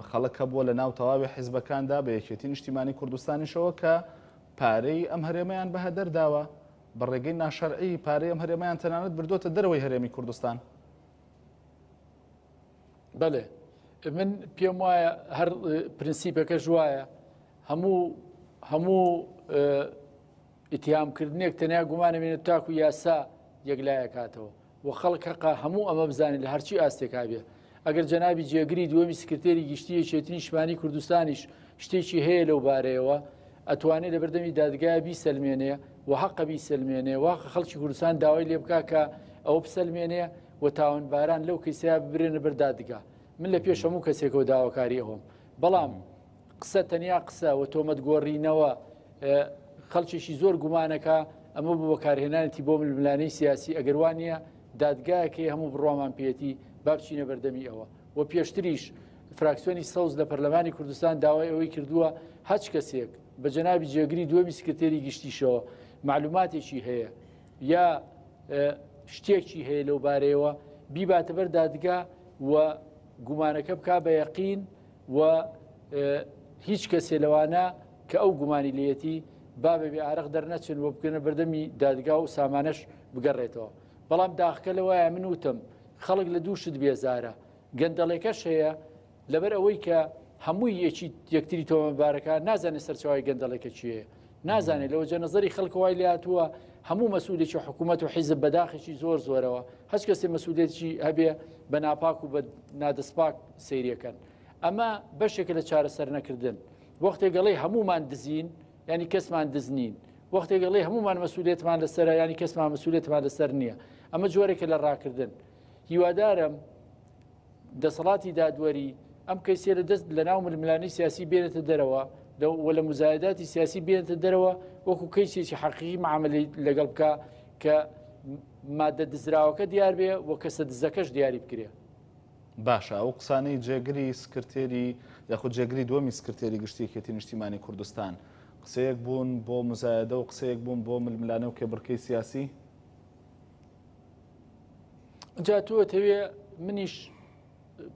خەڵک هەبووە لە ناو تەواوی حیزبەکاندا بە یەکێتی نیشتیمانی کوردستانیشەوە کە پارەی ئەم هەرێمەیان بە هەدەر داوە، بە ڕێگەی ناشەرعی پارەی ئەم هەرێمەیان تەنانەت بردۆتە دەرەوەی هەرێمی کوردستان. بەڵێ من پێم وایە هەر پرنسیپەکەش وایە هەموو هەموو ئیتیهامکردنێک تەنیا گومانە بێنێت تاکو یاسا یەکلایەکاتەوە و خەڵک هەقە هەموو ئەمە بزانێت لە هەرچی ئاستێکا بێ ئەگەر جەنابی جێگری دووەمی سکرتێری گشتی یەکێتی نیشتمانی کوردستانیش شتێکی هەیە لەو بارەیەوە ئەتوانێت لە بەردەمی دادگای بیسەلمێنێ و حەقە بیسەلمێنێ واقع خەڵکی کوردستان داوای لێ بکا کە ئەوە بسەلمێنێ و تاوانباران لەو کەیسەیە ببرێنە بەر دادگا من لە پێش هەموو کەسێکەوە داواکاری ئەوەم بەڵام قسە تەنیا قسە و تۆمەت گۆڕینەوە خەڵکێکی زۆر گومانەکە ئەمە بۆ بەکارهێنانێتی بۆ ململانێی سیاسی ئەگەر وا نییە دادگایەکەی هەموو بڕوامان پێیەتی با بچینە بەردەمی ئەوە و پێشتریش فراکسیۆنی سەوز لە پەرلەمانی کوردستان داوای ئەوەی کردووە هەچ کەسێک بە جەنابی جێگری دووەمی سکرتێری گشتیشەوە معلوماتێکی هەیە یا شتێکی هەیە لەو بارەیەوە بیباتە بەر دادگا و گومانەکە بک بە یەقین و هیچ کەسێ لەوانە کە ئەو گومانی لێیەتی با بە بێ ئارەق دەرنەچن و بکەنە بەردەمی دادگا و سامانەش بگەڕێتەوە بەڵام داخەکە لەوایە من وتم خەڵک لە دوو شت بێزارە گەندەڵێکەش هەیە لەبەر ئەوەی کە هەمووی یەکی یەکتری تۆمەتبارەکە نازانێت سەرچاوی گەندەڵێکە چییە نازانێت لەوە جەنەزەری خەڵک وای لاتووە هەموو مەسئولێکی حکوومەت و حیزب بەداخێکی زۆر زۆرەوە هەچ کەسێ مەسئولێتی هەبێ بە ناپاک و بە نادەستپاک سەیرەکەن ئەمە بەشێکە لە چارەسەر نەکردن وەختێک گەڵی هەمومان دزین ینی کەسمان دزنین وەختێک گەڵی هەمومان مەسئولێتمان لەسەر ینی کەسمان مەسئولێتمان لەسەر نییە ئەمە جۆرێکە لە ڕاکردن هیوادارم دەسەڵاتی دادوەری ئەم کەیسە لە دەست لە ناو ململانێی سیاسی بێنێتە دەرەوە و لە مزایداتی سیاسی بێنێتە دەرەوە وەکو کەیسێکی حەقیقی معاملەی لەگەڵ بکە کە مادە دزراوەکە دیار بێ و کەسە دزەکەش دیاری بکرێ. باشە ئەو قسانەی جێگری سکرتێری یاخود جێگری دووەمی سکرتێری گشتی یەکێتی نیشتیمانی کوردستان قسەیەک بوون بۆ مزایدە و قسەیەک بوون بۆ ململانێ و کێبڕکێی سیاسی؟ جا تۆ ئەتەوێ منیش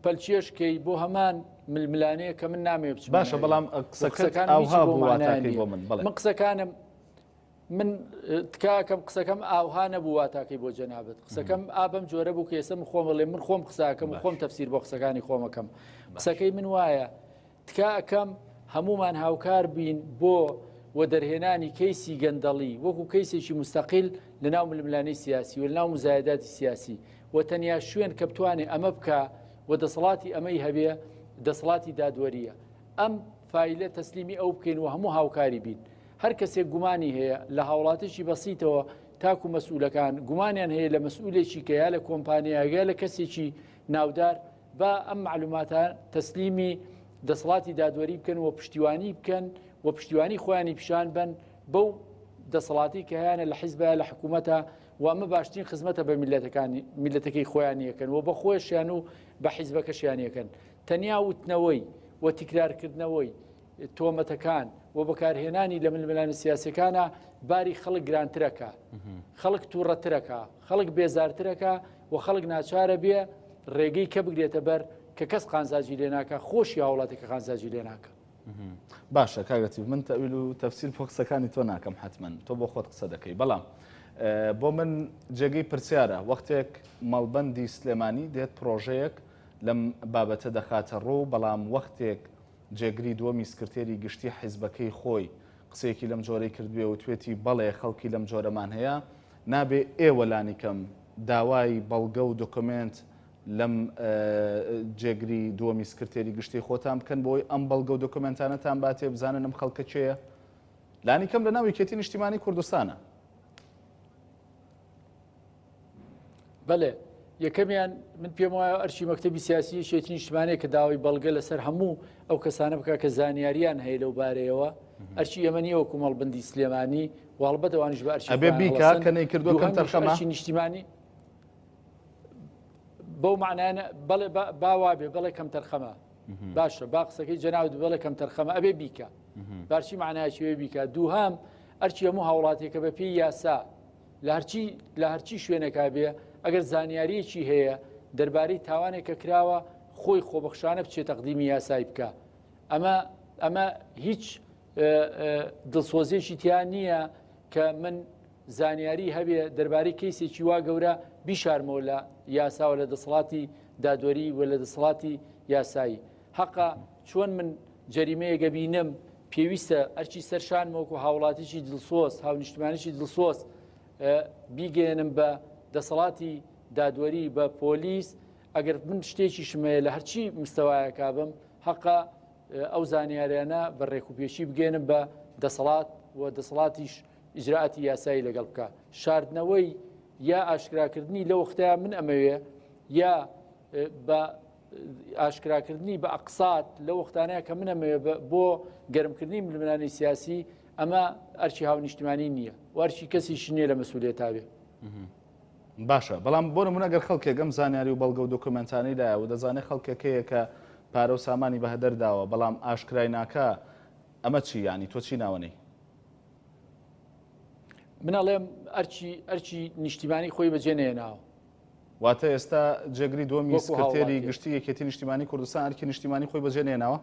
پەلکێش کەی بۆ هەمان ململانێ کە من نامەوێ بچمە باشە بەڵام قسەکان ئاوها بۆ مانایان بۆ من بەڵێ من قسەکانم من تکاکەم قسەکەم ئاوها نەبوو واتاکەی بۆ جەنابەت قسەکەم ئابم جۆرە بوو کە ئێستا من خۆم بڵێ من خۆم قساکەم و خۆم تەفسیر بۆ قسەکانی خۆمەکەم قسەکەی من وایە تکا ئەکەم هەموومان هاوکار بین بۆ وەدەرهێنانی کەیسی گەندەڵی وەکو کەیسێکی موستەقیل لەناو ململانێی سیاسی و لەناو موزایەداتی سیاسی و تەنیا شوێن کە بتوانێ ئەمە بکا و دەسەڵاتی ئەمەی هەبێ دەسەڵاتی دادوەریە ئەم فایلە تەسلیمی ئەو بکەین و هەموو هاوکاری بین هەر کەسێک گومانی هەیە لە هاوڵاتێکی بەسیتەوە تاکو مەسئولەکان گومانیان هەیە لە مەسئولێکی کە یا لە کۆمپانیاگە لە کەسێکی ناودار با ئەم مەعلوماتە تەسلیمی دەسەڵاتی دادوەری بکەن و پشتیوانی بکەن و پشتیوانی خۆیانی پیشان بەن بەو دەسەڵاتی کە هەیانە لە حیزبە لە حکوومەتە و ئەمە باشترین خزمەتە بە میلەتەکانی میلەتەکەی خۆیان یەکەن و بە خۆشیان و بە حیزبەکەشیان یەکەن تەنیا وتنەوەی و تیکرارکردنەوەی تۆمەتەکان و بەکارهێنانی لە ململانێ سیاسیەکانە باری خەڵک گرانترەکە خەڵک تووڕەترەکە خەڵک بێزارترەکە و خەڵک ناچارە بێ ڕێگەی کە بگرێتە بەر کە کەس قانزاجی لێ ناکە خۆشی هاوڵاتی کە قانزاجی لێ ناکە. باشە کاک لەتیف من تەویل و تەفسیر بۆ قسەکانی تۆ ناکەم حتمما تۆ بۆ خۆت قسە دەکەی بەڵام بۆ من جێگەی پرسیارە وەختێک مەڵبەندی سلێمانی دێت پرۆژەیەک لەم بابەتە دەخاتە ڕوو بەڵام وەختێک جێگری دووەمی سکرتێری گشتی حیزبەکەی خۆی. قسەیەکی لەم جۆرەی کردبێ و توێتی بەڵێ خەڵکی لەم جۆرەمان هەیە، نابێ ئێوە لانیکەم داوای بەڵگە و دۆکۆمێنت لەم جێگری دووەمی سکرتێری گشتی خۆتان بکەن بۆی ئەم بەڵگە و دۆکۆمێنتانەتان باتێ بزانن ئەم خەڵکە کێیە؟ لانیکەم لەناو یەکێتی نیشتیمانی کوردستانە. بەڵێ یەکەمیان من پێم وایە ئەرچی مەکتتەبی سیاسی یەکێتی نیشتمانەیە کە داوای بەڵگە لەسەر هەموو ئەو کەسانە بکە کە زانیاریان هەیە لەو بارەیەوە ئەرچی ئێمە نییە وەکو مەڵبندی سلێمانی واڵبەت ئەوانیش بە ئەرچی ئەبێ بیکا کە نەیکردووە کەم تەرخەمە نیشتیمانی بەو معنایانە بەڵێ با وابێ بەڵێ کەم تەرخەمە باشە با قسەکەی جەناوت بڵێ کەم تەرخەمە ئەبێ بیکە بارچی معنایکی وێ بیکە دووهام ئەرچی هەموو هاوڵاتێکە بە پێی یاسا لە هەرچی لە هەرچی شوێنێکا بێ ئەگەر زانیاریەکی هەیە دەربارەی تاوانێک کە کراوە خۆی خۆبەخشانە بچێت تەقدیمی یاسای بکە ئەمە ئەمە هیچ دڵسۆزیەکی تیا نییە کە من زانیاری هەبێ دەربارەی کەیسێکی وا گەورە بیشارمەوە لە یاساوە لە دەسەڵاتی دادوەری و لە دەسەڵاتی یاسایی هەقە چۆن من جەریمەیەک ئەبینم پێویستە ئەرکی سەر شانمە وەکو هاوڵاتیی دڵسۆز هاونیشتمانیی دڵسۆز بیگەیەنم بە دەسەڵاتی دادوەری بە پۆلیس ئەگەر من شتێکیشم هەیە لە هەرچی مستەوایەکا بم هەقە ئەو زانیاریانە بە ڕێکوپێکی بگەێنم بە دەسەڵات و دەسەڵاتیش ئیجرائاتی یاسایی لەگەڵ بکە شاردنەوەی یا ئاشکراکردنی لە وەختەیە من ئەمەوێ یا بە ئاشکراکردنی بە ئەقسات لە وەختانەیە کە من ئەمەوێ بۆ گەرمکردنی ململانێی سیاسی ئەمە ئەرکی هاونیشتمانی نییە و ئەرکی کەسیش نییە لە مەسئولیەتا بێ. باشە بەڵام بۆ نمونە گەر خەڵکێک ئەم زانیاری و بەڵگە و دۆکۆمێنتانەی لایە و دەزانێت خەڵکێک هەیە کە پارە و سامانی بە هەدەر داوە بەڵام ئاشکرای ناکا ئەمە چی یانی تۆ چی ناوەنەی؟ من ئەڵێم ئەرکی ئەرکی نیشتیمانی خۆی بەجێ نێناوە. واتە ئێستا جێگری دووەمی سکرتێری گشتی یەکێتی نیشتیمانی کوردستان ئەرکی نیشتیمانی خۆی بەجێ نێناوە؟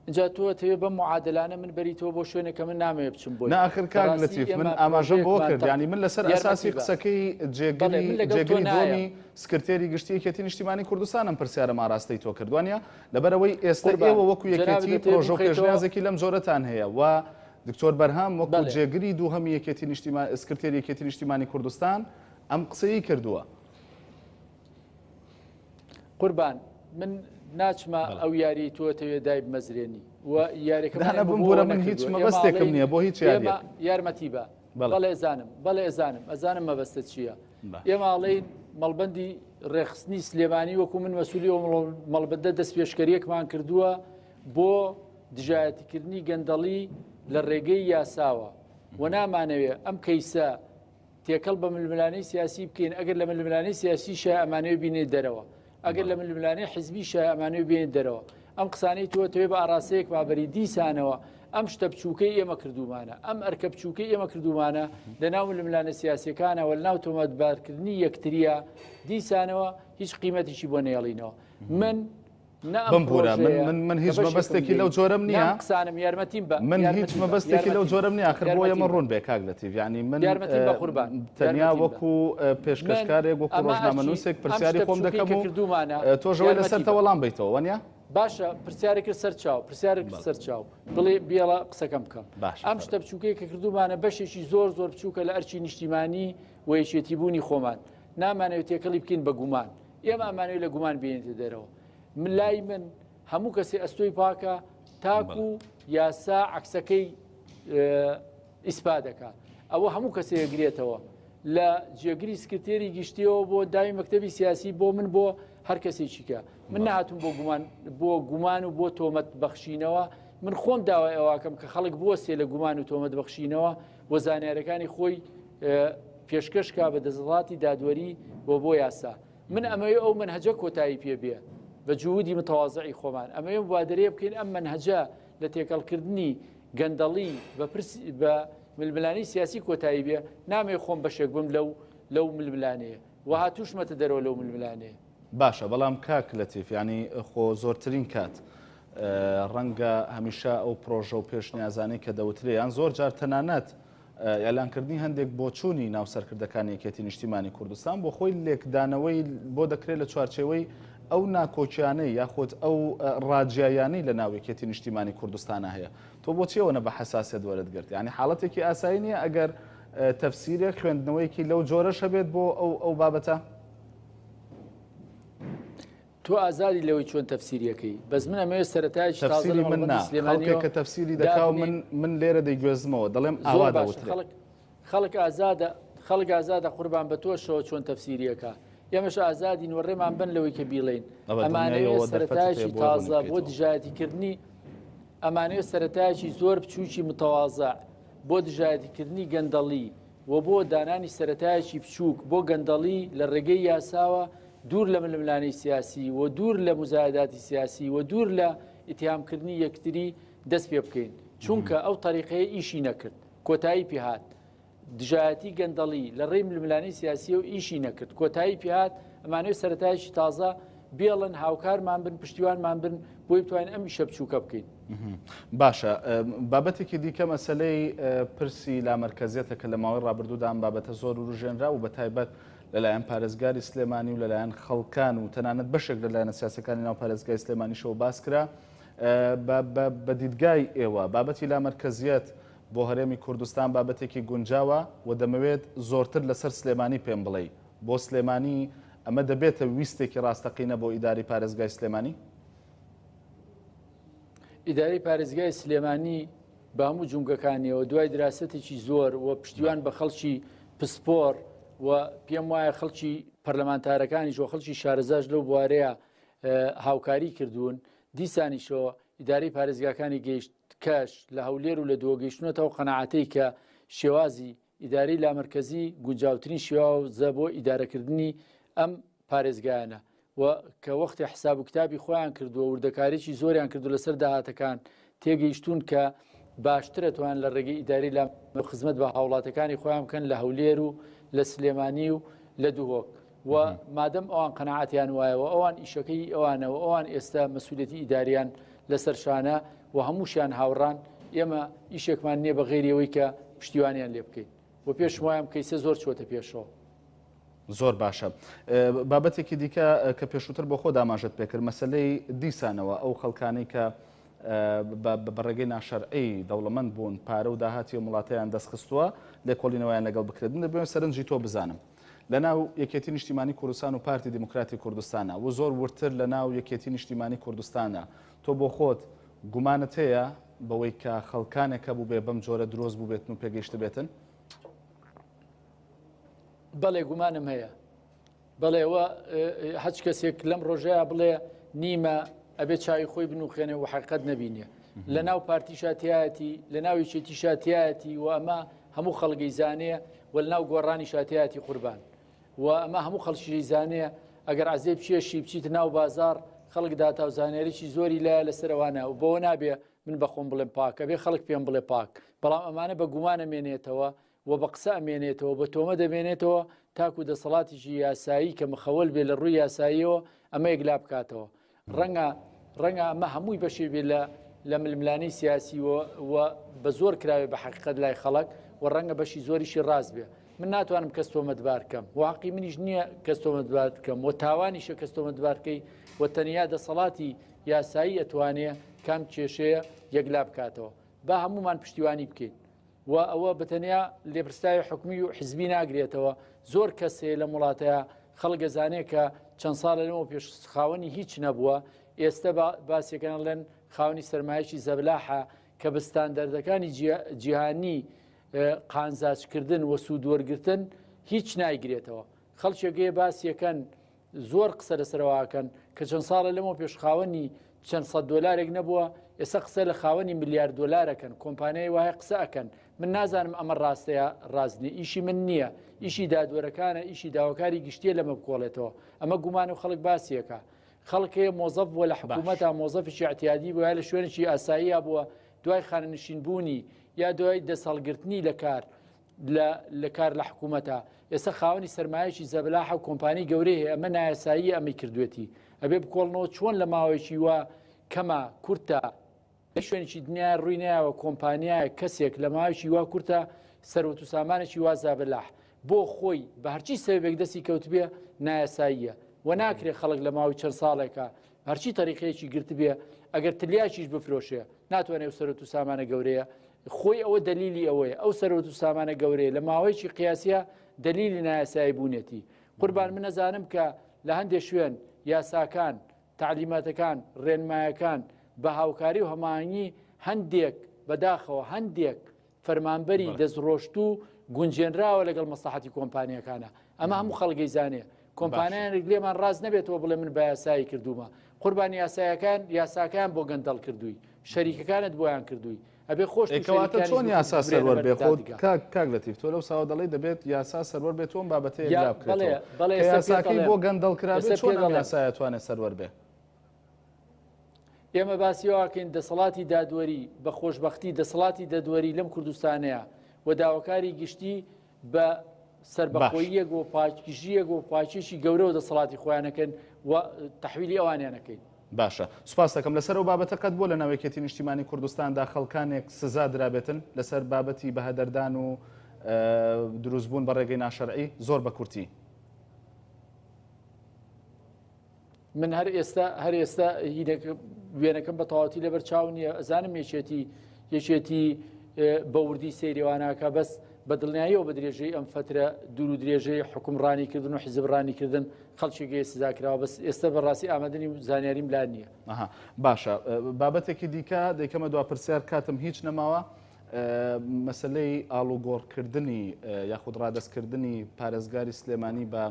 اینجا تۆ تەوێ بەم معادلانە من بەریتەوە بۆ شوێنێک کە من نامەوێ بچم بۆی. نا ئاخر کاک لەتیف من ئاماژەم بۆ کرد یانی من لەسەر ئەساسی قسەکەی جێگری جێگری دووەمی سکرتێری گشتی یەکێتی نیشتیمانی کوردستان ئەم پرسیارەم ئاراستەی تۆ کرد وانە لەبەرئەوەی ئێستا ئێوە وەکو یەکێتی پرۆژە و پێشنیازێکی لەم جۆرەتان هەیە و دکتۆر بەرهەم وەکو جێگری دووهەمی یەکێتی نیشتیمان سکرتێری یەکێتی نیشتیمانی کوردستان ئەم قسەی کردووە. قوربان من ناچمە ئەو یاری تۆ تەوێ دای بمەزرێنی و یاریەکە دانا بمبورە من هیچ مەبەستێکم نییە بۆ هیچ یاریەک یارمەتی بە بەڵێ زانم بەڵێ ئەزانم ئەزانم مەبەستە چییە ئێمە ئەڵێین مەڵبەندی ڕێخستنی سلێمانی وەکو من مەسولی ئەو مەڵبەندە دەست پێشکەریەکمان کردووە بۆ دژایەتیکردنی گەندەڵی لە ڕێگەی یاساوە و نامانەوێ ئەم کەیسە تێکەڵ بە ململانێی سیاسی بکەین ئەگەر لە ململانێی سیاسی شای ئەمانەوێ بینێ دەرەوە ئەگەر لە ململانێی حزبی شای ئەمانەوێ بێنێ دەرەوە ئەم قسانەی تۆ تەوێ بە ئاراستەیەک بابەری دیسانەوە ئەم شتە بچووکەی ئێمە کردومانە ئەم ئەرکە بچووکەی ئێمە کردومانە لە ناو ململانە سیاسیەکانەوە لە ناو تۆمەتبارکردنی یەکتریە دیسانەوە هیچ قیمەتێکی بۆ نێڵینەوە من بمبورە من من من هیچ مەبەستێکی لەو جۆرەم نییە قسانم یارمەتیم بە من هیچ مەبەستێکی لەو جۆرەم نییە آخر بۆ ئێمە ڕوون بێ کاک لەتیف یعنی من یارمەتیم بە قوربان تەنیا وەکو پێشکەشکارێک وەکو ڕۆژنامەنووسێک پرسیاری خۆم دەکەم و تۆش ئەوەی لەسەر تە وەڵام بیتەوە وەنیە باشە پرسیارێک کرد سەر چاو پرسیارێک کرد سەر چاو بڵێ بێڵە قسەکەم بکەم ئەم شتە بچووکەی کە کردومانە بەشێکی زۆر زۆر بچووکە لە ئەرکی نیشتیمانی و یەکێتی بوونی خۆمان نامانەوێت تێکەڵی بکەین بە گومان ئێمە ئەمانەوێت لە گومان بێنێتە دەرەوە من لای من هەموو کەسێ ئەستۆی پاکە تاکو یاسا عکسەکەی ئیسپا دەکا ئەوە هەموو کەسێ گرێتەوە لە جێگری سکرتێری گشتیەوە بۆ داوی مەکتتەبی سیاسی بۆ من بۆ هەر کەسێکیکە من نهاتوم بۆ گومان بۆ گومان و بۆ تۆمەت بەخشینەوە من خۆم داوای ئەوواکەم کە خەڵک بوەستێ لە گومان و تۆمەت بەخشینەوە و زانیارەکانی خۆی پێشکەش کا بە دەسەڵاتی دادوەری و بۆ یاسا من ئەمەوێ ئەو مەنهەجە کۆتایی پێ بێ بە جهودی متەوازعی خۆمان ئەمەوێ مبادرەیە بکەین ئەم مەنهەجە لە تێکەڵکردنی گەندەڵی بە پرس بە ململانێی سیاسی کۆتایی بێ نامەوێ خۆم بەشێک بم لەو لەو ململانێیە و هاتووشمەتە دەرەوە لەو ململانێیە. باشە بەڵام کاک لەتیف یانی خۆ زۆرترین کات ڕەنگە هەمیشە ئەو پرۆژە و پێشنیازانەی کە دەوترێ یان زۆر جار تەنانەت ئیعلانکردنی هەندێک بۆچوونی ناو سەرکردەکانی یەکێتی نیشتیمانی کوردستان بۆ خۆی لێکدانەوەی بۆ دەکرێت لە چوارچێوەی ئەو ناکۆکیانەی یاخود ئەو ڕاجیایانەی لە ناو یەکێتی نیشتیمانی کوردستانە هەیە تۆ بۆچی ئەوەنە بە حەساسیەت وەرت گرت؟ یانی حاڵەتێکی ئاسایی نییە ئەگەر تەفسیرێک خوێندنەوەیەکی لەو جۆرەش هەبێت بۆ ئەو ئەو بابەتە؟ تۆ ئازادی لەوەی چۆن تەفسیریەکەی بەس من ئەمەوێت سەرەتایەکی تازە تەفسیری لە من مەڵبەندی نا سلێمانیەوە خەڵکێک کە تەفسیری دەکا و من دابنێین من لێرە دەیگوێزمەوە دەڵێم زۆر ئاوا باشە دەوترێ. خەڵک خەڵک ئازادە خەڵک ئازادە قوربان بە تۆشەوە چۆن تەفسیریەکە ئێمەش ئازادین و ڕێمان بن لەوەی کە بیڵێین ئەوە ئەمانەوێ دڵنیایەوە دەرفەتت هەیە سەرەتایەکی بۆی ڕوونی تازە بۆ بکەیتەوە. دژایەتیکردنی ئەمانەوێ سەرەتایەکی زۆر بچووکی متەوازع بۆ دژایەتیکردنی گەندەڵی و بۆ دانانی سەرەتایەکی بچووک بۆ گەندەڵی لە ڕێگەی یاساوە دوور لە ململانێی سیاسی و دوور لە موزایەداتی سیاسی و دوور لە ئیتیهامکردنی یەکتری دەست پێ بکەین چونکە ئەو تەریقەیە ئیشی نەکرد کۆتایی پێهات دژایەتی گەندەڵی لە ڕێی ململانێی سیاسیەوە ئیشی نەکرد کۆتایی پێهات ئەمانەوێت سەرەتایەکی تازە بێڵن هاوکارمان بن پشتیوانمان بن بۆی بتوانین ئەم ئیشە بچووکە بکەین. باشە بابەتێکی دیکە مەسەلەی پرسی لامەرکەزیەتە کە لە ماوەی ڕابردوودا ئەم بابەتە زۆر وروژێنرا و بەتایبەت لەلایەن پارێزگاری سلێمانی و لەلایەن خەڵکان و تەنانەت بەشێک لە لایەنە سیاسەکانی ناو پارێزگای سلێمانیشەوە باس کرا بە دیدگای ئێوە بابەتی لامەرکەزیەت بۆ هەرێمی کوردستان بابەتێکی گونجاوە و دەمەوێت زۆرتر لەسەر سلێمانی پێم بڵێی بۆ سلێمانی ئەمە دەبێتە ویستێکی ڕاستەقینە بۆ ئیداری پارێزگای سلێمانی؟ ئیدارەی پارێزگای سلێمانی بە هەموو جومگەکانیەوە دوای دراسەتێکی زۆر و پشتیوان بە خەڵکی پسپۆر و پێم وایە خەڵکی پەرلەمانتارەکانیش و خەڵکی شارەزاش لەو بوارەیە هاوکاری کردوون دیسانیشەوە ئیدارەی پارێزگاکانی گەیشت کەش لە هەولێر و لە دووە گەیشتونەتەوە قەناعەتەی کە شێوازی ئیدارەی لامەرکەزی گونجاوترین شێوازە بۆ ئیدارەکردنی ئەم پارێزگایانە و کە وەختی حساب و کتابی خۆیان کردووە وردەکاریی زۆریان کردو لەسەر داهاتەکان تێگەیشتوون کە باشترە توان لە ڕێگەی ئیداری لە خزمەت بە هاوڵاتەکانی خۆیان بکەن لە هەولێر و لە سلێمانی و لە دهۆک و مادەم ئەوان قەناعەتیان وایە و ئەوان ئیشەکەی ئەوانە و ئەوان ئێستا مەسوولێتی ئیداریان لەسەر شانە و هەمووشیان هاوڕان ئێمە ئیشێکمان نییە بە غەیری ئەوەی کە پشتیوانیان لێ بکەین و پێش وایە ئەم کەیسە زۆر چووەتە پێشەوە. زۆر باشە. بابەتێکی دیکە کە پێشووتر بۆ خۆت ئاماژەت پێکرد مەسەلەی دیسانەوە ئەو خەڵکانەی کە بە ڕێگەی ناشەرعی دەوڵەمەند بوون پارە و داهاتی ئەم وڵاتەیان دەست خستووە لێکۆڵینەوەیان لەگەڵ بکرێت من دەبێت سەرنجی تۆ بزانم لە ناو یەکێتی نیشتیمانی کوردستان و پارتی دیموکراتی کوردستانە و زۆر وردتر لە ناو یەکێتی نیشتیمانی کوردستانە تۆ بۆ خۆت گومانت هەیە بەوەی کە خەڵکانێک هەبووبێ بەم جۆرە درۆست بووبێتن و پێگەیشتبێتن؟ بەڵێ گومانم هەیە. بەڵێ وە هەچ کەسێک لەم ڕۆژەیە بڵێ نیمە ئەبێ چاوی خۆی بنوخێنێ و حقیقت نەبینێ لە ناو پارتیشا تایەتی لە ناو یەکێتیشا تایەتی و ئەمە هەموو خەڵگەی زانێ و لە ناو گۆڕانیشا تایەتی قوربان و ئەمە هەموو خەڵکی زانێ ئەگەر عەزێ بچێشی بچیتە ناو بازار خەڵک داتا و زانیاریی زۆری لایە لەسەرەوانە و بەوە نابێ من بەخۆم بڵێم پاک ئەبێ خەڵک پێم بڵێ پاک بەڵام ئەمانە بە گومانە مێنێتەوە و بە قسە ئەمێنێتەوە بە تۆمە دەمێنێتەوە تاکو دەسەڵاتێکی یاسایی کە مخەوەل بێ لە ڕووی یاساییەوە ئەمە یەکلا بکاتەوە ڕەنگە ڕەنگە ئەمە هەمووی بەشێ بێ لە لە ململانێی سیاسی و و بە زۆر کراوێ بە حەقیقەت لای خەڵک و ڕەنگە بەشی زۆریشی ڕاست بێ من ناتوانم کەس تۆمەتبار کەم و حەقی منیش نییە کەس تۆمەتبار بکەم و تاوانیشە کەس تۆمەتبار کەی و تەنیا دەسەڵاتی یاسایی ئەتوانێ کام کێشەیە یەکلا بکاتەوە با هەمومان پشتیوانی بکەین و ئەوە بەتەنیا لێپرسراوی حکومی و حزبی ناگرێتەوە زۆر کەس هەیە لەم وڵاتەیە خەڵک ئەزانێ کە چەند ساڵە لەمەوە پێش خاوەنی هیچ نەبووە ئێستە باسیەکان ڵێن خاوەنی سەرمایەکی زەبلاحە کە بە ستاندەردەکانی جیهانی قانزاجکردن و سوود وەرگتن هیچ نایگرێتەوە خەڵکێک هەیە باسیەکەن زۆر قسە لەسەرەوە ئەکەن کە چەند ساڵە لەمەوە پێش خاوەنی چەند سەد دۆلارێک نەبووە ئێستا قسە لە خاوەنی ملیار دۆلارەکەن کۆمپانیای وایە قسە ئەکەن من نازانم ئەمە ڕاستەیە ڕاست نییە ئیشی من نییە ئیشی دادوەرەکانە ئیشی داواکاری گشتیە لەمە بکۆڵێتەوە ئەمە گومان و خەڵک باسیەکە خەڵک هەیە مۆزەف بووە لە حکوومەتە مۆزەفێکی اعتیادی بووە یا لە شوێنێکی ئاساییە بووە دوای خانەنشین بوونی یا دوای دەستهەڵگرتنی لە کار لە لە کار لە حکوومەتە ئێستا خاوەنی سەرمایەکی زەبەلاحە و کۆمپانی گەورەی هەیە ئەمە نایاساییە ئەمەی کردوێتی ئەبێ بکۆڵنەوە چۆن لە ماوەیەکی وا کەمە کورتە لە شوێنێکی دنیا ڕووی نایەوە کۆمپانیایەک کەسێک لە ماوەیەکی وا کورتە سەروەت و سامانێکی وا زەبەلاح بۆ خۆی بە هەرچی سەبەبێک دەستی کەوتبێ نایاساییە. و ناکرێ خەڵک لە ماوەی چەند ساڵێکە هەرچی تەریقەیەکی گرتبێ ئەگەر تلیاکیش بفرۆشێ ناتوانێت ئەو سەرۆت و سامانە گەورەیە خۆی ئەوە دەلیلی ئەوەیە ئەو سەرۆت و سامانە گەورەیە لە ماوەیەکی قیاسیە دەلیلی نایاسایی بوونێتی قوربان من نەزانم کە لە هەندێک شوێن یاساکان تەعلیماتەکان ڕێنمایەکان بە هاوکاری و هەماهەنگی هەندێک بەداخەوە هەندێک فەرمانبەری دەستڕۆشتوو گونجێنراوە لەگەڵ مەسلحەتی کۆمپانیەکانە ئەمە هەموو خەڵگەی زانێ کۆمپانیانێک لێمان ڕاست نەبێتەوە بڵێ من بە یاسایی کردوومە قوربان یاسایەکان یاساکان بۆ گەندەڵ کردووی شەریکەکانت بۆیان کردووی ئەبێ خۆش کەواتە چۆن یاسا سەروەر بێ خۆ کاک کاک لەتیف تۆ لەو ساوە دەڵێی دەبێت یاسا سەروەر بێت ئەم بابەتە یەکلا بکرێتەوە بەڵێ کە یاساکەی بۆ گەندەڵ کرابێت چۆن ئەم یاسایە توانێت سەروەر بێ؟ ئێمە باسی واکەین دەسەڵاتی دادوەری بە خۆشببختی دەسەڵاتی دەدوەری لەم کوردستانەیە و داواکاری گشتی بە سربەخۆییەک و پاکژیەک و پاکیشی گەورەوە دەسەڵاتی خۆیانەکەن و تحویلی ئەوانیانەکەین. باشە سوپاست دەکەم. لەسەر ئەو بابەتە قەت بووە لەناو یەکێتی نیشتیمانی کوردستاندا خەڵکانێک سزا درابێتن لەسەر بابەتی بەهەدەردان و دروستبوون بە ڕێگەی ناشەرعی؟ زۆر بە کورتی. من هەر ئێستا هەر ئێستا وێنەکەم بە تەواوەتی لەبەر چاو نییە ئەزانم یەکێتی یەکێتی بە وردی سەیریواناکە بەس بە دڵنیاییەوە بە درێژەی ئەم فترە دوور و درێژەی حکومڕانی کردن و حیزبڕانی کردن خەڵکی گەیە سزا کراوە بەس ئێستا بەڕاستی ئامادەنی و زانیاریم لا نییە. ئەها باشە بابەتێکی دیکە دەیکەمە دوا پرسیار کاتم هیچ نەماوە مەسلەی ئاڵوگۆڕکردنی یاخود ڕادەستکردنی پارێزگاری سلێمانی بە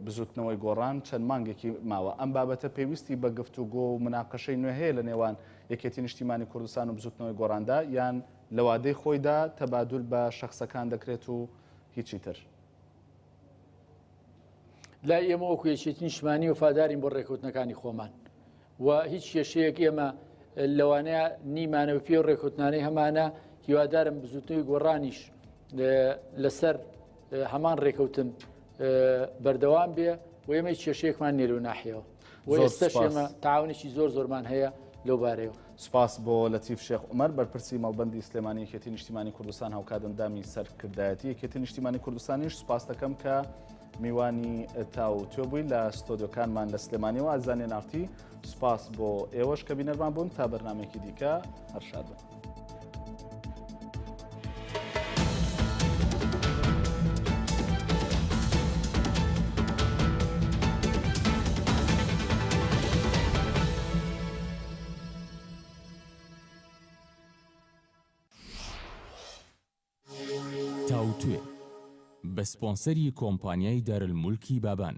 بزوتنەوەی گۆڕان چەند مانگێکی ماوە ئەم بابەتە پێویستی بە گفتوگۆ و مناقەشەی نوێ هەیە لە نێوان یەکێتی نیشتیمانی کوردستان و بزوتنەوەی گۆڕاندا یان لە وادەی خۆیدا تەبادول بە شەخسەکان دەکرێت و هیچی تر؟ لای ئێمە وەکو یەکێتی نیشتمانی وەفادارین بۆ ڕێکەوتنەکانی خۆمان و هیچ کێشەیەک ئێمە لەوانەیە نیمانە بە پێ ڕێکەوتنانەی هەمانە هیوادارم بزوتنەوەی گۆڕانیش لەسەر هەمان ڕێکەوتن بەردەوام بێ و ئێمە هیچ کێشەیەکمان نیە لەو ناحیەوە و ئێستاش ئێمە تاونێکی زۆر زۆرمان هەیە لەو بارەیەوە. سوپاس بۆ لەتیف شێخ عومەر، بەرپرسی مەڵبەندی سلێمانی یەکێتی نیشتیمانی کوردستان هاوکات ئەندامی سەرکردایەتی یەکێتی نیشتیمانی کوردستانیش سوپاس دەکەم کە میوانی تاوتوێ بووی لە ستۆدیۆکانمان لە سلێمانیەوە ئازیزانی NRT سوپاس بۆ ئێوەش کە بینەرمان بوون تا بەرنامەیەکی دیکە هەر شاد بن. تاوتوێ، بە سپۆنسەری کۆمپانیای دارالمولکی بابان.